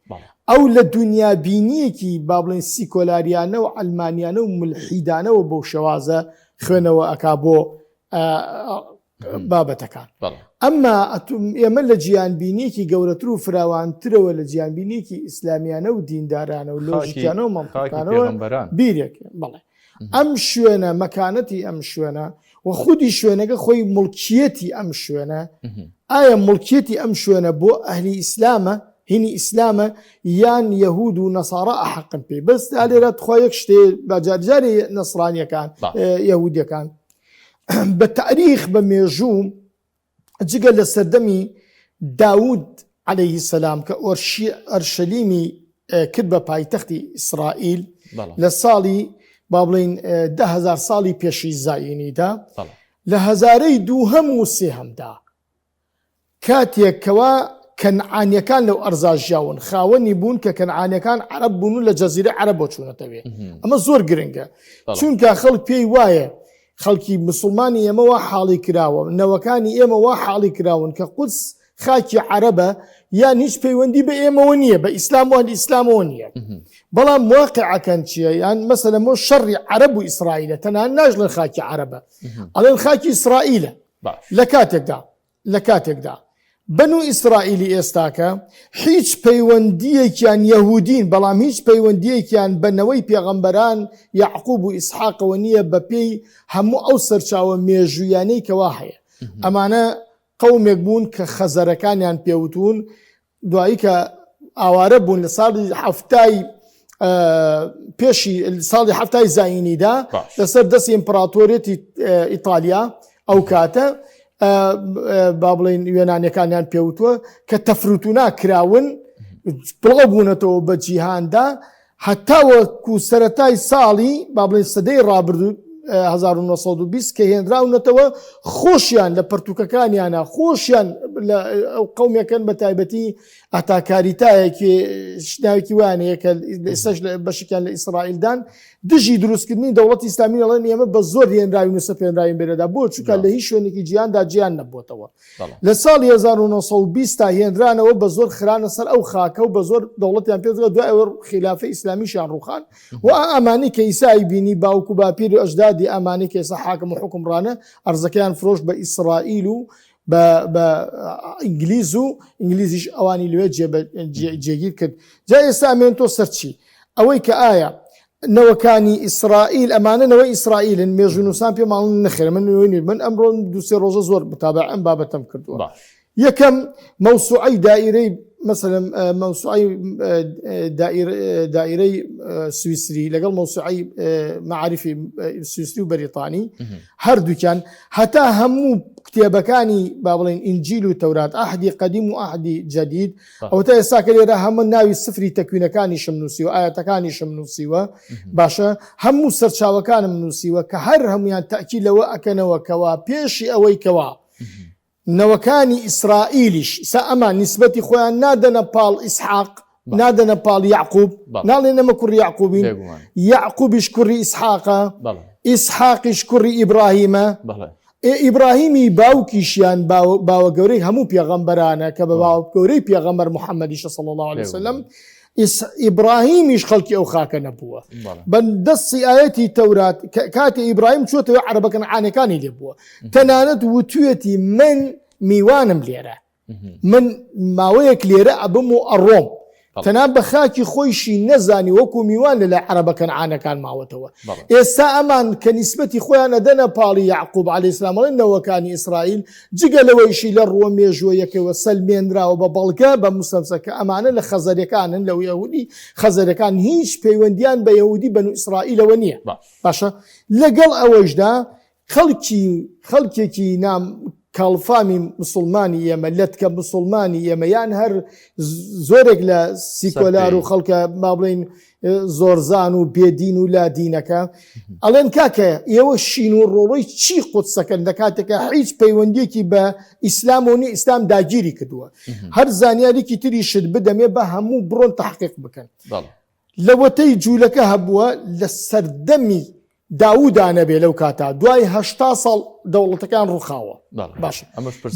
ئەو لە دونیابینیەکی با بڵێن سیکۆلاریانە و عەلمانیانە و مولحیدانەوە بەو شێوازە خوێنەوە ئەکا بۆ بابەتەکان ئەمما ئێمە لە جیانبینیەکی گەورەتر و فراوانترەوە لە جیانبینیەکی ئیسلامیانە و دیندارانە و لۆژیکیانە و مەنتقانەوە بیرێک بەڵێ ئەم شوێنە مەکانەتی ئەم شوێنە و خودی شوێنەکە خۆی مڵکیەتی ئەم شوێنە ئایا مڵکیەتی ئەم شوێنە بۆ ئەهلی ئیسلامە هینی ئیسلامە یان یەهود و نەسارا ئەحەقن پێی بەس لێرە تخوا یەک شتێ بە جارجاری نەسرانیەکان یەهودیەکان بە تاریخ بە مێژوو جگە لە سەردەمی داود عەلەیه سەلام کە ئۆرشی ئەرشەلیمی کرد بە پایتەختی ئیسرائیل لە ساڵی با بڵین دههزار ساڵی پێشی زایینیدا لە هەزارەی دووهەم و سێهەمدا کاتێک کەوا کەنعانیەکان لەو ئەرزا ژیاون خاوەنی بوون کە کەنعانیەکان عەرەب بوون و لە جەزیرە عەرەبەوە چوونەتەوێ ئەمە زۆر گرنگە چونکە خەڵک پێی وایە. خەڵکی مسوڵمانی ئێمە وا حاڵی کراوە، نەوەکانی ئێمە وا حاڵی کراون کە قودس خاکی عەرەبە یان هیچ پەیوەندی بە ئێمەوە نییە، بە ئیسلام و ئەهلی ئیسلامەوە نییە. بەڵام واقعەکەن چییە؟ یان مەسەلەن بۆ شەڕی عەرەب و ئیسرائیلە، تەنانەت ناژڵێن خاکی عەرەبە، ئەڵێن خاکی ئیسرائیلە. لە کاتێکدا لە کاتێکدا بەنو ئیسرائیلی ئێستاکە هیچ پەیوەندییەکیان یەهودین بەڵام هیچ پەیوەندییەکیان بە نەوەی پێغەمبەران یەعقوب و ئیسحاقەوە نییە بە پێی هەموو ئەو سەرچاوە مێژوویانەی کەوا هەیە ئەمانە قەومێک بوون کە خەزەرەکانیان پێوتوون دوایی کە ئاوارە بوون لە ساڵی حەفتای پێشی ساڵی حەفتای زایینیدا لەسەر دەستی ئیمپراتۆریەتی ئیتالیا ئەو کاتە با بڵین یۆنانەکانیان پێوتووە کە تەفروتونا کراون بڵاو بوونەتەوە بە جیهاندا هەتاوەکو سەرەتای ساڵی با بڵێین سەدەی ڕابردوو 1920 کە هێنراونەتەوە خۆشیان لە پەرتوکەکانیانە خۆشیان لە ئەو قومێکن بە تایبەتی ئەتاکاریتایەکی شناوێکی وایان هەیە کە ئێستاش لە بەشێکیان لە ئیسرائیلدان دژی دروستکردنی دەوڵەتی ئیسلامی دەڵێن ئێمە بە زۆر هێنراوین و سەپێنراوین بێرەدا بۆ چونکە لە هیچ شوێنێکی جیهاندا جیان نەبووەتەوە لە ساڵی 1920 تا هێنرانەوە بە زۆر خرانە سەر ئەو خاکە و بە زۆر دەوڵەتیان پێ دوای ئەوە خیلافە ئیسلامیشیان ڕوخان و ئەمانی کە ئیسای بینی باوک و باپیر و ئەژدادی ئەمانی کە ئێستا حاکم و حوکمڕانە ئەرزەکەیان فرۆشت بە ئیسرائیل و بە ئینگلیز و ئینگلیزیش ئەوانی لەوێ جێگیر کرد جا ئێستا ئەمێن تۆ سەر چی ئەوەی کە ئایا نەوەکانی ئیسرائیل ئەمانە نەوەی ئیسرائیلن مێژوونووسان پێماڵن نەخێر من نوێ نیم من ئەمڕۆ دوسێ ڕۆژە زۆر متابع ئەم بابەتەم کردووە یەکەم مەوسوعەی دائیرەی مثلا مەوسوعەی دائیرەی سویسری لەگەڵ مەوسوعەی معارفی سویسری و بەریتانی هەردووکیان هەتا هەموو کتێبەکانی با بڵێن ئینجیل و تەورات عهدی قەدیم و عهدی جەدید ئەوەتا ئێستا کە لێرە هەموو ناوی سفری تەکوینەکانیشم نووسیوە ئاەتەکانیشم نووسیوە باشە هەموو سەرچاوەکانم نووسیوە کە هەر هەمویان تاکی لەوە ئەکەنەوە کەوا پێشی ئەوەی کەوا نەوەکانی ئیسرائیلیش سا ئەمان نیسبەتی خۆیان نادەنە پاڵ ئیسحاق نادەنە پاڵ یعقوب ناڵێن ئەمە کوڕی یعقوبین یعقوبیش کوڕی ئیسحاقە ئیسحاقیش کوڕی ئیبراهیمە ئێ ئیبراهیمی باوکیشیان باوە گەورەی هەموو پێغەمبەرانە کە بە باوە گەورەی پێغەمبەر محەممەدیشە صلی الله علیه وسلم ئیبراهیمیش خەڵکی ئەو خاکە نەبووە بە دەستی ئاەتی تەورات کاتێ ئیبراهیم چۆتەوە عەرەبە کەنعانەکانی لێ بووە تەنانەت وتوێتی من میوانم لێرە من ماوەیەک لێرە ئەبم و ئەڕۆم تەنا بە خاکی خۆیشی نەزانی وەکو میوان لە لای عەرەبە کەنعانەکان ماوەتەوە ئێستا ئەمان کە نیسبەتی خۆیان ئەدەنە پاڵی یەعقوب عەلەیهی سلام ئەڵێن نەوەکانی ئیسرائیل جگە لەوەیشی لە ڕووە مێژووەیەکەوە سەلمێنراوە بە بەڵگە بە موسەمسە کە ئەمانە لە خەزەرەکانن لە یەهودی خەزەرەکان هیچ پەیوەندیان بە یەهودی بەنو ئیسرائیلەوە نییە باشە لەگەڵ ئەوەیشدا خەڵکی خەڵکێکی نام کاڵفامی مسوڵمانی ئێمە لەتکە مسوڵمانی ئێمە یان هەر زۆرێک لە سیکۆلار و خەڵکە با بڵین زۆرزان و بێدین و لادینەکە ئەڵێن کاکە ئێوە شین و ڕۆڵۆی چی قودسەکەن لە کاتێکە هیچ پەیوەندیەکی بە ئیسلام و نیە ئیسلام داگیری کردووە هەر زانیاریکی تریشت بدەمێ بە هەموو بڕۆن تحقیق بکەن لەوەتەی جوولەکە هەبووە لە سەردەمی داوودا نەبێ لەو کاتە دوای 80 ساڵ دەوڵەتەکان ڕووخاوە باشە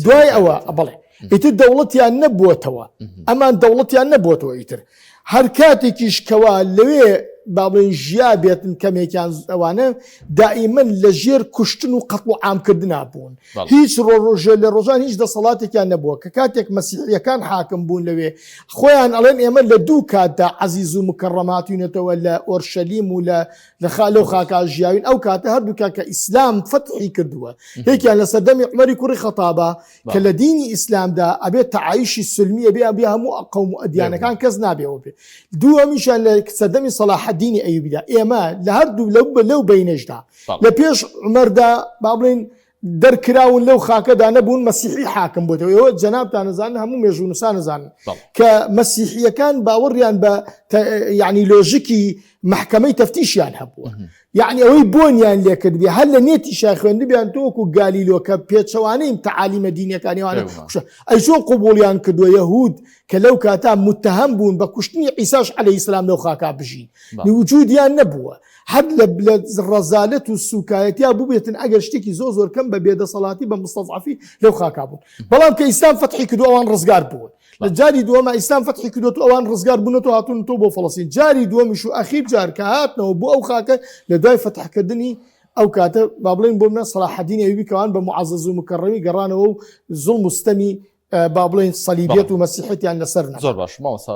دوای ئەوە بڵێ ئیتر دەوڵەتیان نەبووەتەوە ئەمان دەوڵەتیان نەبووەتەوە ئیتر هەر کاتێکیش کەوا لەوێ با بڵێن ژیا بێتن کەمێکیان ئەوانە دائیمەن لە ژێر کوشتن و قەتڵ و عامکردنا بوون هیچ ڕۆژێ لە ڕۆژان هیچ دەسەڵاتێکیان نەبووە کە کاتێک مەسیحیەکان حاکم بوون لەوێ خۆیان ئەڵێن ئێمە لە دوو کاتدا عەزیز و مکەڕەم هاتوینەتەوە لە ئۆرشەلیم و لە لە خا لەو خاکا ژیاوین ئەو کاتە هەردووکیان کە ئیسلام فەتحی کردووە یەکیان لە سەردەمی عومەری کوڕی خەتابە کە لە دینی ئیسلامدا ئەبێت تەعایشی سلمی ئەبێ ئەبێ هەموو قەوم و ئەدیانەکان کەس نابێەوە بێ دووەمیشیان لە سەردەمی سەلاحەدینی ئەیوبیدا ئێمە لە هەردوو لەو لەو بەینەشدا لە پێش عومەردا با بڵێین دەرکراون لەو خاکەدا نەبوون مەسیحی حاکم بۆتەوە ئێوە جەنابتان نەزانن هەموو مێژوونووسان نەزانن کە مەسیحیەکان باوەڕیان بە یعنی لۆژیکی محکمەی تەفتیشیان هەبووە. یەعنی ئەوەی بۆنیان لێکردبێ هەر لە نێتیشا خوێندبیان تۆ وەکو گالیلۆ کە پێچەوانەی تەعالیمە دینیەکانی ئەوانە کوشە ئەی چۆن قبوڵیان کردووە یەهود کە لەو کاتا متهم بوون بە کوشتنی عیساش عەلەیهی سلام لەو خاکا بژین وجودیان نەبووە هەر لە لە ڕەزالەت و سوکایەتیا بووبێتن ئەگەر شتێکی زۆر زۆر کەم بە بێدەسەڵاتی بە مستەزعەفی لەو خاکا بوون بەڵام کە ئیسلام فەتحی کردو ئەوان ڕزگار بوون لە جاری دووەما ئیسلام فەتحی کردووە ئەوان ڕزگار بوونەوە هاتوونەوە بۆ فەڵەستین جاری دووەمیش و ئەخیر جار کە هاتنەوە بۆ ئەو خاکە لە دوای فەتحکردنی ئەو کاتە با بڵێین بۆ منە سەلاحەدین ئەیوبی کەوان بە معەزەز و مکەڕەمی گەڕانەوە و زوڵم و ستەمی با بڵێین سەلیبیەت و مەسیحیەتیان لەسەر نەما. زۆر باش مامۆستا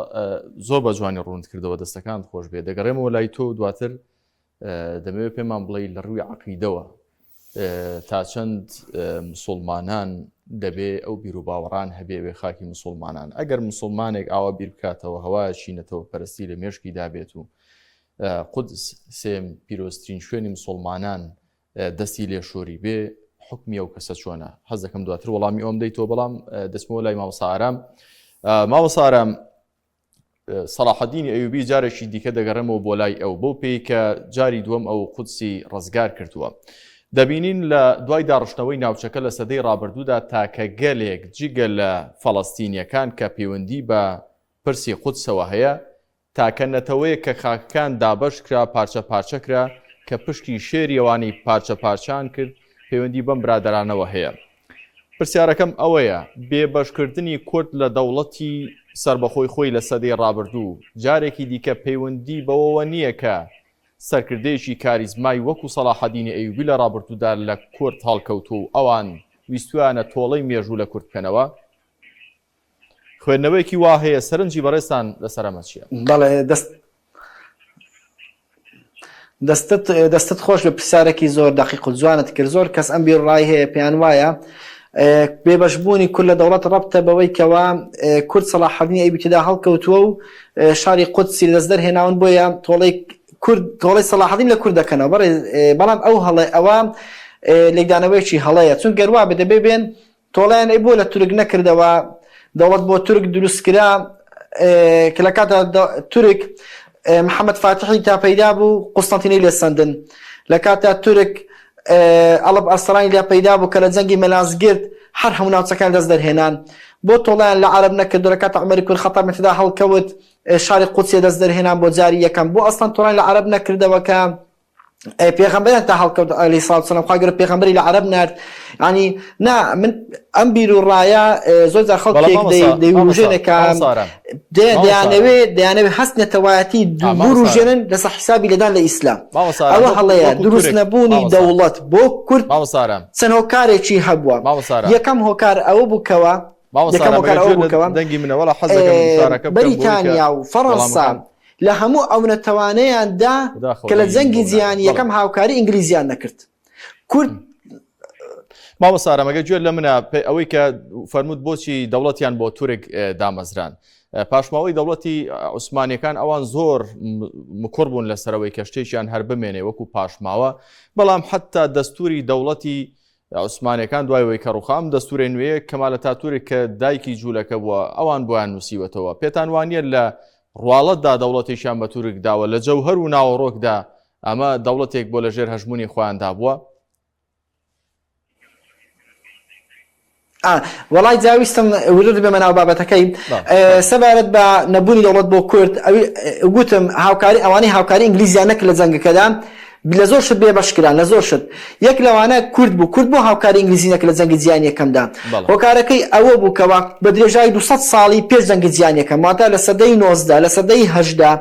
زۆر بە جوانی ڕوونت کردەوە دەستەکانت خۆش بێ دەگەڕێمەوە لای تۆ دواتر دەمەوێت پێمان بڵێی لە ڕووی عەقیدەوە تا چەند مسوڵمانان دەبێ ئەو بیروباوەڕان هەبێ وێ خاکی مسوڵمانان ئەگەر مسوڵمانێک ئاوا بیر بکاتەوە هەوایەکی نەتەوە پەرستی لە مێشکی دابێت و قودس سێم پیرۆزترین شوێنی مسوڵمانان دەستی لێ شۆری بێ حکمی ئەو کەسە چۆنە حەز دەکەم دواتر وەڵامی ئەوم دەیتەوە بەڵام دەچمەوە لای مامۆستا ئارام مامۆستا ئارام سەڵاحەدینی ئەیوبی جارێکی دیکە دەگەڕێمەوە بۆ لای ئەو بەو پێی کە جاری دووەم ئەو قودسی ڕزگار کردووە. دەبینین لە دوای داڕشتنەوەی ناوچەکە لە سەدەی ڕابردوودا تاکە گەلێک جگە لە فەڵەستینیەکان کە پەیوەندی بە پرسی قودسەوە هەیە تاکە نەتەوەیەک کە خاکەکان دابەش کرا پارچە پارچە کرا کە پشکی شێری ئەوانی پارچە پارچان کرد پەیوەندی بەم برادەرانەوە هەیە. پرسیارەکەم ئەوەیە بێبەشکردنی کورد لە دەوڵەتی سەربەخۆی خۆی لە سەدەی ڕابردوو جارێکی دیکە پەیوەندی بەوەوە نییە کە سەرکردەیەکی کاریزمای وەکو سەڵاحەدینی ئەیوبی لە ڕابردوودا لە کورد هەڵکەوتووە و ئەوان ویستویانە تۆڵەی مێژوو لە کورد بکەنەوە؟ خوێندنەوەیەکی وا هەیە سەرنجی بەڕێزتان لەسەر ئەمە چییە؟ بەڵێ دەست دەستت دەستت خۆش بێ پرسیارێکی زۆر دەقیق و جوانت کرد زۆر کەس ئەم بیروڕای هەیە پێیان وایە بێبەشبوونی کورد لە دەوڵەت ڕەبتە بەوەی کەوا کورد سەڵاحەدینی ئەیوبی تێدا هەڵکەوتووە و شاری قودسی لەدەست دەرهێناون بۆیە تۆڵەی کورد تۆڵەی سەڵاحەدین لە کورد دەکەنەوە بەڕێ بەڵام ئەو هەڵێ ئەوە لێکدانەوەیەکی هەڵەیە چون گەر وا بێ دەبێ بێن تۆڵەیان ئەی بۆ لە تورک نەکردەوە دەوڵەت بۆ تورک دروست کرا کە لە کاتا تورک محەممەد فاتحی تا پەیدا بوو قوستەنتینەی لێ سەندن لە کاتا تورک ئەڵب ئەرسەلانی لە پەیدا بوو کە لە جەنگی مەلازگرد هەر هەموو ناوچەکان دەست دەرهێنان بۆ تۆڵیان لە عەرەب نەکردو لە کاتا عومەری کوڕی خەتاب تێدا هەڵکەوت شاری قودسی دەست دەرهێنان بۆ جاری یەکەم بۆ ئەسڵەن تۆڵیان لە عەرەب نەکردەوە کە پێغەمبەریان تا هەڵکەوت عەلەیهی سڵات وسلام خوای گەورە پێغەمبەری لە عەرەب نارد یعنی نا من ئەم بیر و ڕایە زۆر جار خەڵکێک دەیوروژێنێ کە دەیانەوێ دەیانەوێ هەست نەتەوایەتی بوروژێنن لەسەر حیسابی لێدان لە ئیسلام ئەوە هەڵەیە دروست نەبوونی دەوڵەت بۆ کورد چەند هۆکارێکی هەبووە یەکەم هۆکار ئەوە بوو کەوا یەکەم هۆکار ئەوە بوو کەوا بەریتانیا و فەڕەنسا لە هەموو ئەو نەتەوانەیان دا کە لە جەنگی جیهانی یەکەم هاوکاری ئینگلیزیان نەکرد کورد. مامۆستا ئارام ئەگەر گوێت لە منە ئەوەی کە فەرمووت بۆچی دەوڵەتیان بۆ تورک دامەزران پاشماوەی دەوڵەتی عوسمانیەکان ئەوان زۆر مکوڕ بوون لەسەرەوەی کە شتێکیان هەر بمێنێ وەکو پاشماوە بەڵام حتا دەستوری دەوڵەتی عوسمانیەکان دوای وەی کە ڕوخا ئەم دەستورە نوێیە کەمال ئەتاتورک کە دایکی جوولەکە بووە ئەوان بۆیان نووسیوەتەوە پێتان وانیە لە ڕواڵەتدا دەوڵەتێکیان بە تورک داوە لە جەوهەر و ناوەڕۆکدا ئەمە دەوڵەتێک بۆ لە ژێر هەژموونی خۆیاندا بووە؟ وەڵای جا ویستم ورد بێمە ناو بابەتەکەی سەبارەت بە نەبوونی دەوڵەت بۆ کورد ئەوی گوتم هاوکاری ئەوانەی هاوکاری ئینگلیزیان نەکرد لە جەنگەکەدا لە زۆر شت بێ بەش کران لە زۆر شت یەک لەوانە کورد بوو کورد بۆ هاوکاری ئینگلیزی نەکرد لە جەنگی جیهانی یەکەمدا هۆکارەکەی ئەوە بوو کەوا بە درێژایی 200 ساڵی پێش جەنگی جیهانی یەکەم واتە لە سەدەی 19 لە سەدەی 18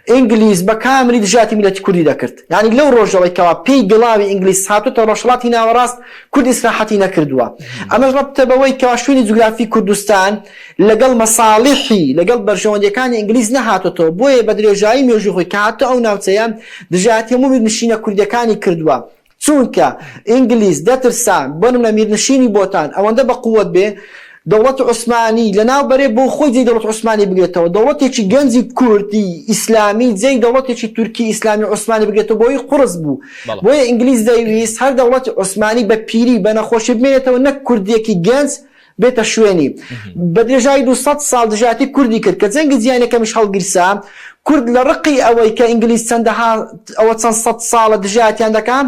ئینگلیز بە کاملی دژایەتی میللەتی کوردی دەکرد یانی لەو ڕۆژەوەی کەوا پێی گڵاوی ئینگلیز هاتۆتە ڕۆژهەڵاتی ناوەڕاست کورد ئیسراحەتی نەکردووە ئەمەش ڕەبتە بەوەی کەوا شوێنی جوگرافی کوردستان لەگەڵ مەساڵیحی لەگەڵ بەرژەوەندیەکانی ئینگلیز نەهاتۆتەوە بۆیە بە درێژایی مێژووی خۆی کە هاتۆ ئەو ناوچەیە دژایەتی هەموو میرنشینە کوردیەکانی کردووە چونکە ئینگلیز دەترسا بۆ نمونە میرنشینی بۆتان ئەوەندە بە قوت بێ دەوڵەتی عوسمانی لەناو بەرێ بۆ خۆی جێی دەوڵەتی عوسمانی بگرێتەوە دەوڵەتێکی گەنجی کوردی ئیسلامی جێی دەوڵەتێکی تورکی ئیسلامی عوسمانی بگرێتەوە بۆی قوڕس بوو بۆیە ئینگلیز دەیویست هەر دەوڵەتی عوسمانی بە پیری بە نەخۆشی بمێنێتەوە نەک کوردێکی گەنج. بێتە شوێنی. بە درێژایی 200 ساڵ دژایەتی کوردی کرد. کە جەنگی جیهانی یەکەمیش هەڵگیرسا، کورد لە ڕقی ئەوەی کە ئینگلیز چەندەها ئەوە چەند سەد ساڵە دژایەتیان دەکا،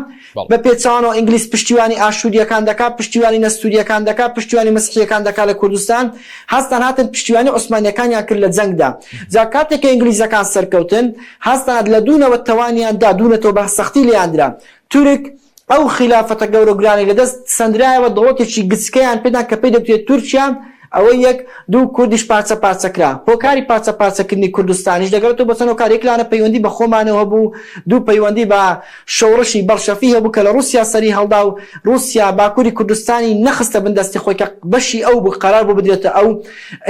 بە پێچەوانەوە ئینگلیز پشتیوانی ئاشوورییەکان دەکا، پشتیوانی نەستوورییەکان دەکا، پشتیوانی مەسیحییەکان دەکا لە کوردستان، هەستان هاتن پشتیوانی عوسمانییەکانیان کرد لە جەنگدا. جا کاتێک کە ئینگلیزەکان سەرکەوتن، هەستان لە دوو نەوە تەوانیان دا، دوو نەتەوە بە سەختی لێیان درا. تورک ئەو خیلافەتە گەورە و گرانەی لە دەست سەندرایەوە، دەوڵەتێکی گچکەیان پێ دان کە پێی دەگوترێت تورکیا، ئەوە یەک، دوو کوردیش پارچە پارچە کرا. هۆکاری پارچە پارچە کردنی کوردستانیش دەگەڕێتەوە بۆ چەند هۆکار، یەک لانە پەیوەندی بە خۆمانەوە هەبوو، دوو پەیوەندی بە شۆڕشی بەڵشەفی هەبوو کە لە ڕووسیا سەری هەڵدا و ڕووسیا باکووری کوردستانی نەخستە بن دەستی خۆی کە بەشی ئەو بوو قەرار بوو بدرێتە ئەو.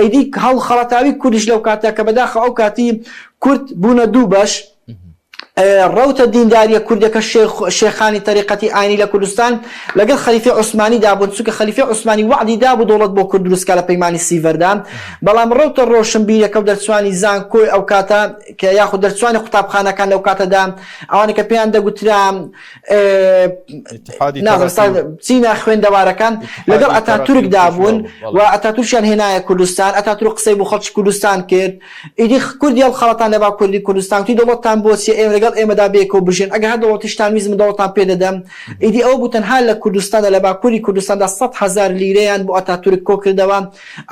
ئیدی هەڵخەڵەتاوی کوردیش لەو کاتە کە بەداخەوە ئەو کاتی کورد بوونە دوو بەش، ڕەوتە دینداریە کوردەکە شێخانی تەریقەتی ئاینی لە کوردستان لەگەڵ خەلیفەی عوسمانی دابوون، چونکە خەلیفەی عوسمانی وەعدی دابوو دەوڵەت بۆ کورد دروست کا لە پەیمانی سیڤەردا، بەڵام ڕەوتە ڕۆشنبیرەکە و دەرچوانی زانکۆی ئەو کاتە کە یاخود دەرچوانی قوتابخانەکان لەو کاتەدا ئەوانە کە پێیان دەگوترا چینە خوێندەوارەکان لەگەڵ ئەتاتورک دابوون و ئەتاتورکیان هێنایە کوردستان، ئەتاتورک قسەی بۆ خەڵکی کوردستان کرد. ئیدی کوردی هەڵخەڵەتان لە باکوری کوردستان وتی دەوڵەتتان بۆ چیە ئێمە لەگەڵ ئێمەدا بەیەکەوە بژێن ئەگەر هەر دەوڵەتیشتان ویست من دەوڵەتان پێ دەدەم ئیدی ئەوە بوو تەنها لە کوردستاندا لە باکوری کوردستاندا 100,000 لیرەیان بۆ ئەتاتورک کۆ کردەوە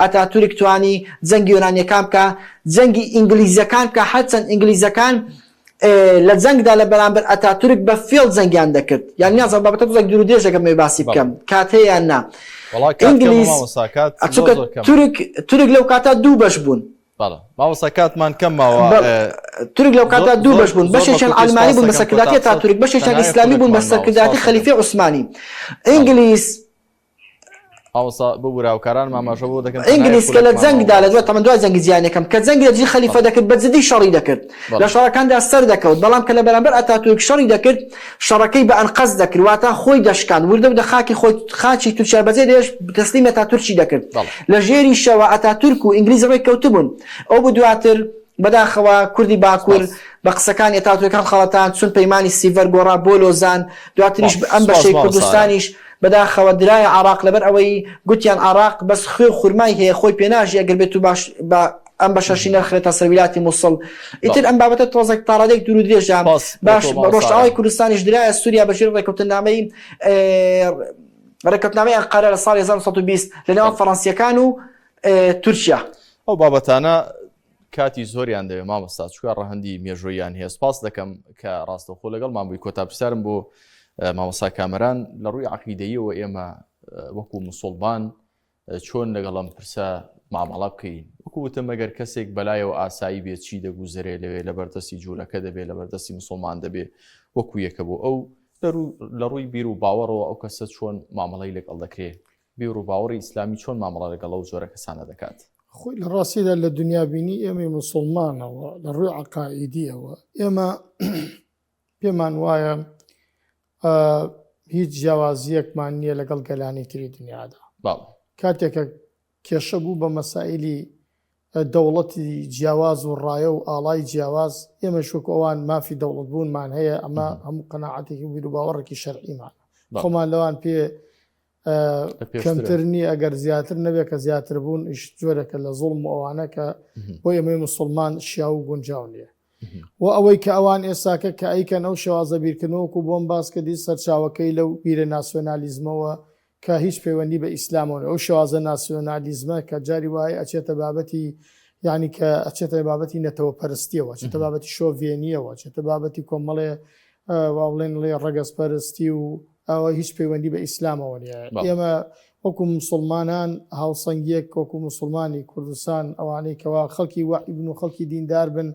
ئەتاتورک توانی جەنگی یۆنانیەکان بکا جەنگی ئینگلیزەکان بکا هەرچەند ئینگلیزەکان لە جەنگدا لە بەرامبەر ئەتاتورک بە فێڵ جەنگیان دەکرد یان نازانم بابەتە تۆزێک دوور و درێژ دەکەم ئەوێ باسی بکەم کات هەیە یان نا ئینگلیز چونکە تورک تورک لەو کاتە دوو بەش بوون مامۆستا کاتمان کەم ماوە تورک لەو کاتە دوو بەش بوون بەشێکیان عەلمانی بوون بە سەرکردایەتی ئەتاتورک بەشێکیان ئیسلامی بوون بە سەرکردایەتی خەلیفەی عوسمانی ئینگلیز مامۆستا ببورە هاوکارانم ئاماژە بۆ دەکەن ئینگلیس کە لە جەنگدا لە دوای تەمەن دوای جەنگی جیهانی یەکەم کە جەنگی لە دژی خەلیفە دەکرد بە جدی شەڕی دەکرد لە شەڕەکاندا سەر دەکەوت بەڵام کە لە بەرامبەر ئەتاتورک شەڕی دەکرد شەڕەکەی بە ئەنقەست دەکرد واتە خۆی دەشکاند وردە وردە خاکی خۆی خاکی تورکیا بەجێ دێشت تەسلیمی ئەتاتورکی دەکرد لە ژێریشەوە ئەتاتورک و ئینگلیز ڕێککەوتبوون ئەو بوو دواتر بەداخەوە کوردی باکور بە قسەکانی ئەتاتورک هەڵخەڵەتان چون پەیمانی سیڤەر گۆڕا بۆ لۆزان دواتریش ئەم بەشەی کوردستانیش بەداخەوە درایە عراق لەبەر ئەوەی گوتیان عراق بەس خوێ و خورمای هەیە خۆی پێناژی ئەگەر بێت و باش بە ئەم بەشەشی نەخرێتە سەر ویلاتی موسڵ ئیتر ئەم بابەتە تۆزێک تاڕادێک دوور و درێژە باش ڕۆژئاوای کوردستانیش درایە سووریا بەژێر ڕێککەوتنامەی ڕێککەوتنامەی ئەنقەرە لە ساڵی 1920 لە نێوان فەڕەنسیەکان و تورکیا. ئەو بابەتانە کاتی زۆریان دەوێت مامۆستا چونکە ڕەهەندی مێژوویان هەیە سپاس دەکەم کە ڕاستەوخۆ لەگەڵمان بووی کۆتا پرسیارم بۆ مامۆستا کامەران لە ڕووی عقیدەیەوە ئێمە وەکو مسوڵمان چۆن لەگەڵ ئەم پرسە مامەڵە بکەین وەکو وتم ئەگەر کەسێک بەلایەوە ئاسایی بێت چی دەگوزەرێ لەوێ لە بەردەستی جوولەکە دەبێت لە بەردەستی مسلمان دەبێ وەکو یەکە بۆ ئەو لە ڕووی بیر و باوەڕەوە ئەو کەسە چۆن مامەڵەی لەگەڵ دەکرێت بیروباوەڕی ئیسلامی چۆن مامەڵە لەگەڵ ئەو جۆرە کەسانە دەکات؟ خۆی لە ڕاستیدا لە دنیابینی ئێمەی موسڵمانەوە لە ڕووی عەقائیدیەوە ئێمە پێمان وایە هیچ جیاوازیەکمان نییە لەگەڵ گەلانی تری دنیادا کاتێکە کێشە بوو بە مەسائلی دەوڵەتی جیاواز و ڕایە و ئاڵای جیاواز ئێمەش وەکو ئەوان مافی دەوڵەت بوونمان هەیە ئەمە هەموو قەناعەتێکی و بیروباوەڕێکی شەرعیمانە خۆمان لەوان پێ کەمتر نییە ئەگەر زیاتر نەبێت کە زیاتر بوون ئیش جۆرێکە لە زوڵم و ئەوانە کە بۆ ئێمەی مسلمان شیاو و گونجاو نییە و ئەوەی کە ئەوان ئێستاکە کە ئەیکەن ئەو شێوازە بیرکردنەوە وەکو بۆم باس کردی سەرچاوەکەی لەو بیرە ناسیۆنالیزمەوە کە هیچ پەیوەندی بە ئیسلامەوە نیە ئەو شێوازە ناسیۆنالیزمە کە جاری وایە ئەچێتە بابەتی یعنی کە ئەچێتە بابەتی نەتەوە پەرستیەوە ئەچێتە بابەتی شۆڤێنیەوە ئەچێتە بابەتی کۆمەڵێ وا بڵێن ڵێ ڕەگەزپەرستی و ئەوە هیچ پەیوەندی بە ئیسلامەوە نیە ئێمە وەکو مسلمانان هاوسەنگیەک وەکو مسلمانی کوردستان ئەوانەی کەوا خەڵکی وەعی بن و خەڵکی دیندار بن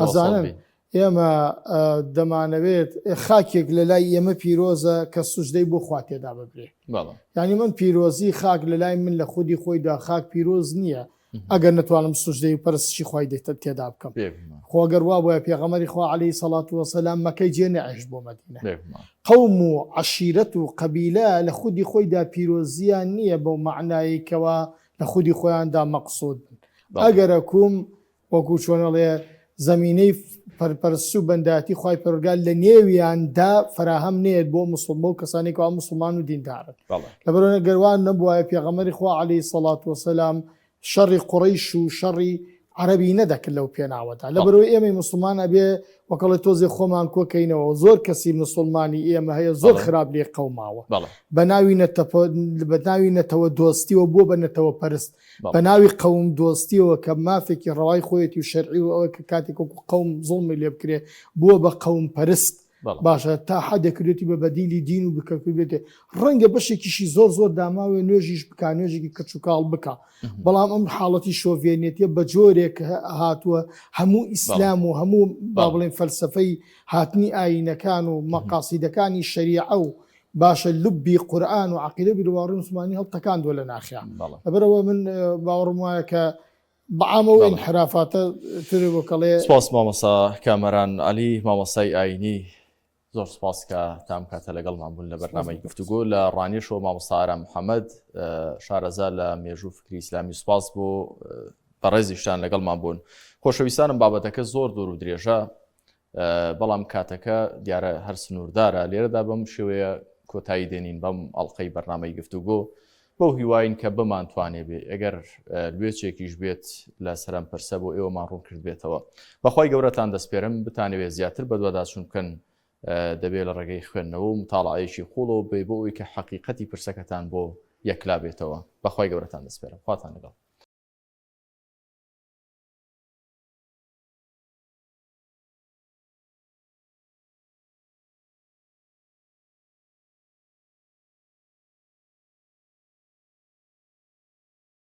ئەزانن ئێمە دەمانەوێت خاکێک لە لای ئێمە پیرۆزە کە سوجدەی بۆ خوا تێدا ببرێ یعنی من پیرۆزی خاک لە لای من لە خودی خۆیدا خاک پیرۆز نییە ئەگەر نەتوانم سوجدەی و پەرستشی خوای دێتە تێدا بکەم خۆ گەر وا بۆیە پێغەمەری خوا عەلەیهی سەڵات وەسەلام مەکەی جێ نەعێشت بۆ مەدینە قەوم و عەشیرەت و قەبیلە لە خودی خۆیدا پیرۆزیان نییە بەو مەعنایەی کەوا لە خودی خۆیاندا مەقسود بن ئەگەرەکوم وەکو چۆن ئەڵێ. زەمینەی پەرپەرست و بەندایەتی خوای پەروەردگار لە نێویاندا فەراهەم نەیەت بۆ موسڵ بەو کەسانەی کەوا موسڵمان و دیندارن. بەڵێ. لەبەرئەوە گەر وا نەبوایە پێغەمبەری خوا عەلەیهی سەڵات وەسەلام شەڕی قوڕەیش و شەڕی عەرەبی نەدەکرد لەو پێناوەدا. بەڵێ. لەبەرئەوەی ئێمەی موسڵمان ئەبێ وەکەڵێ تۆزێ خۆمان کۆکەینەوە زۆر کەسی مسوڵمانی ئێمە هەیە زۆر خراپ لێ قەوماوە بە ناوی بە ناوی نەتەوە دۆستیەوە بووە بە نەتەوە پەرست بە ناوی قەوم دۆستیەوە کە مافێکی ڕەوای خۆیەتی و شەرعی و ئەوە کە کاتێک وەکو قەوم زوڵمی لێ بکرێ بووە بە قەوم پەرست باشە تا حەدێک کردێتی بە بەدیلی دین و بکەکردێتێ ڕەنگە بەشێکیشی زۆر زۆر داماوێ نوێژیش بکا نوێژێکی کەچ و کاڵ بکا بەڵام ئەم حاڵەتی شۆڤێنێتیە بە جۆرێک هاتووە هەموو ئیسلام و هەموو با بڵێن فەلسفەی هاتنی ئایینەکان و مەقاسیدەکانی شەریعە و باشە لوبی قورئان و عقیدە بیرواڕی مسلمانی هەڵتەکاندووە لە ناخیا لەبەرەوە من باوەڕم وایە کە بەعامەوە ئینحرافاتە تر وەکەڵێ. سپاس مامۆستا کامەران عەلی مامۆستای ئایینی زۆر سپاس کە تا ئەم کاتە لەگەڵمان بوون لە بەرنامەی گفتوگۆ لە ڕانیەشەوە مامۆستا ئارام محەممەد شارەزا لە مێژوو فکری ئیسلامی سپاس بۆ بەڕێزیشتان لەگەڵمان بوون خۆشەویستانم بابەتەکە زۆر دوور و درێژە بەڵام کاتەکە دیارە هەر سنووردارە لێرەدا بەم شێوەیە کۆتایی دێنین بەم ئەڵلقەی بەرنامەی گفتوگۆ بەو هیواین کە بمانتوانێ بێ ئەگەر لوێچێکیش بێت لە سەرم پرسە بۆ ئێوەمان ڕوون کردبێتەوە. بەخوای گەورەتان دەسپێرم بتانەوێ زیاتر بەدواداچوون بکەن دەبێ لە ڕێگەی خوێندنەوە و متاڵعەیەکی قوڵەوە بێ بۆ ئەوی کە حەقیقەتی پرسەکەتان بۆ یەکلا بێتەوە. بەخوای گەورەتان دەسپێرم. خواتان لەگەڵ.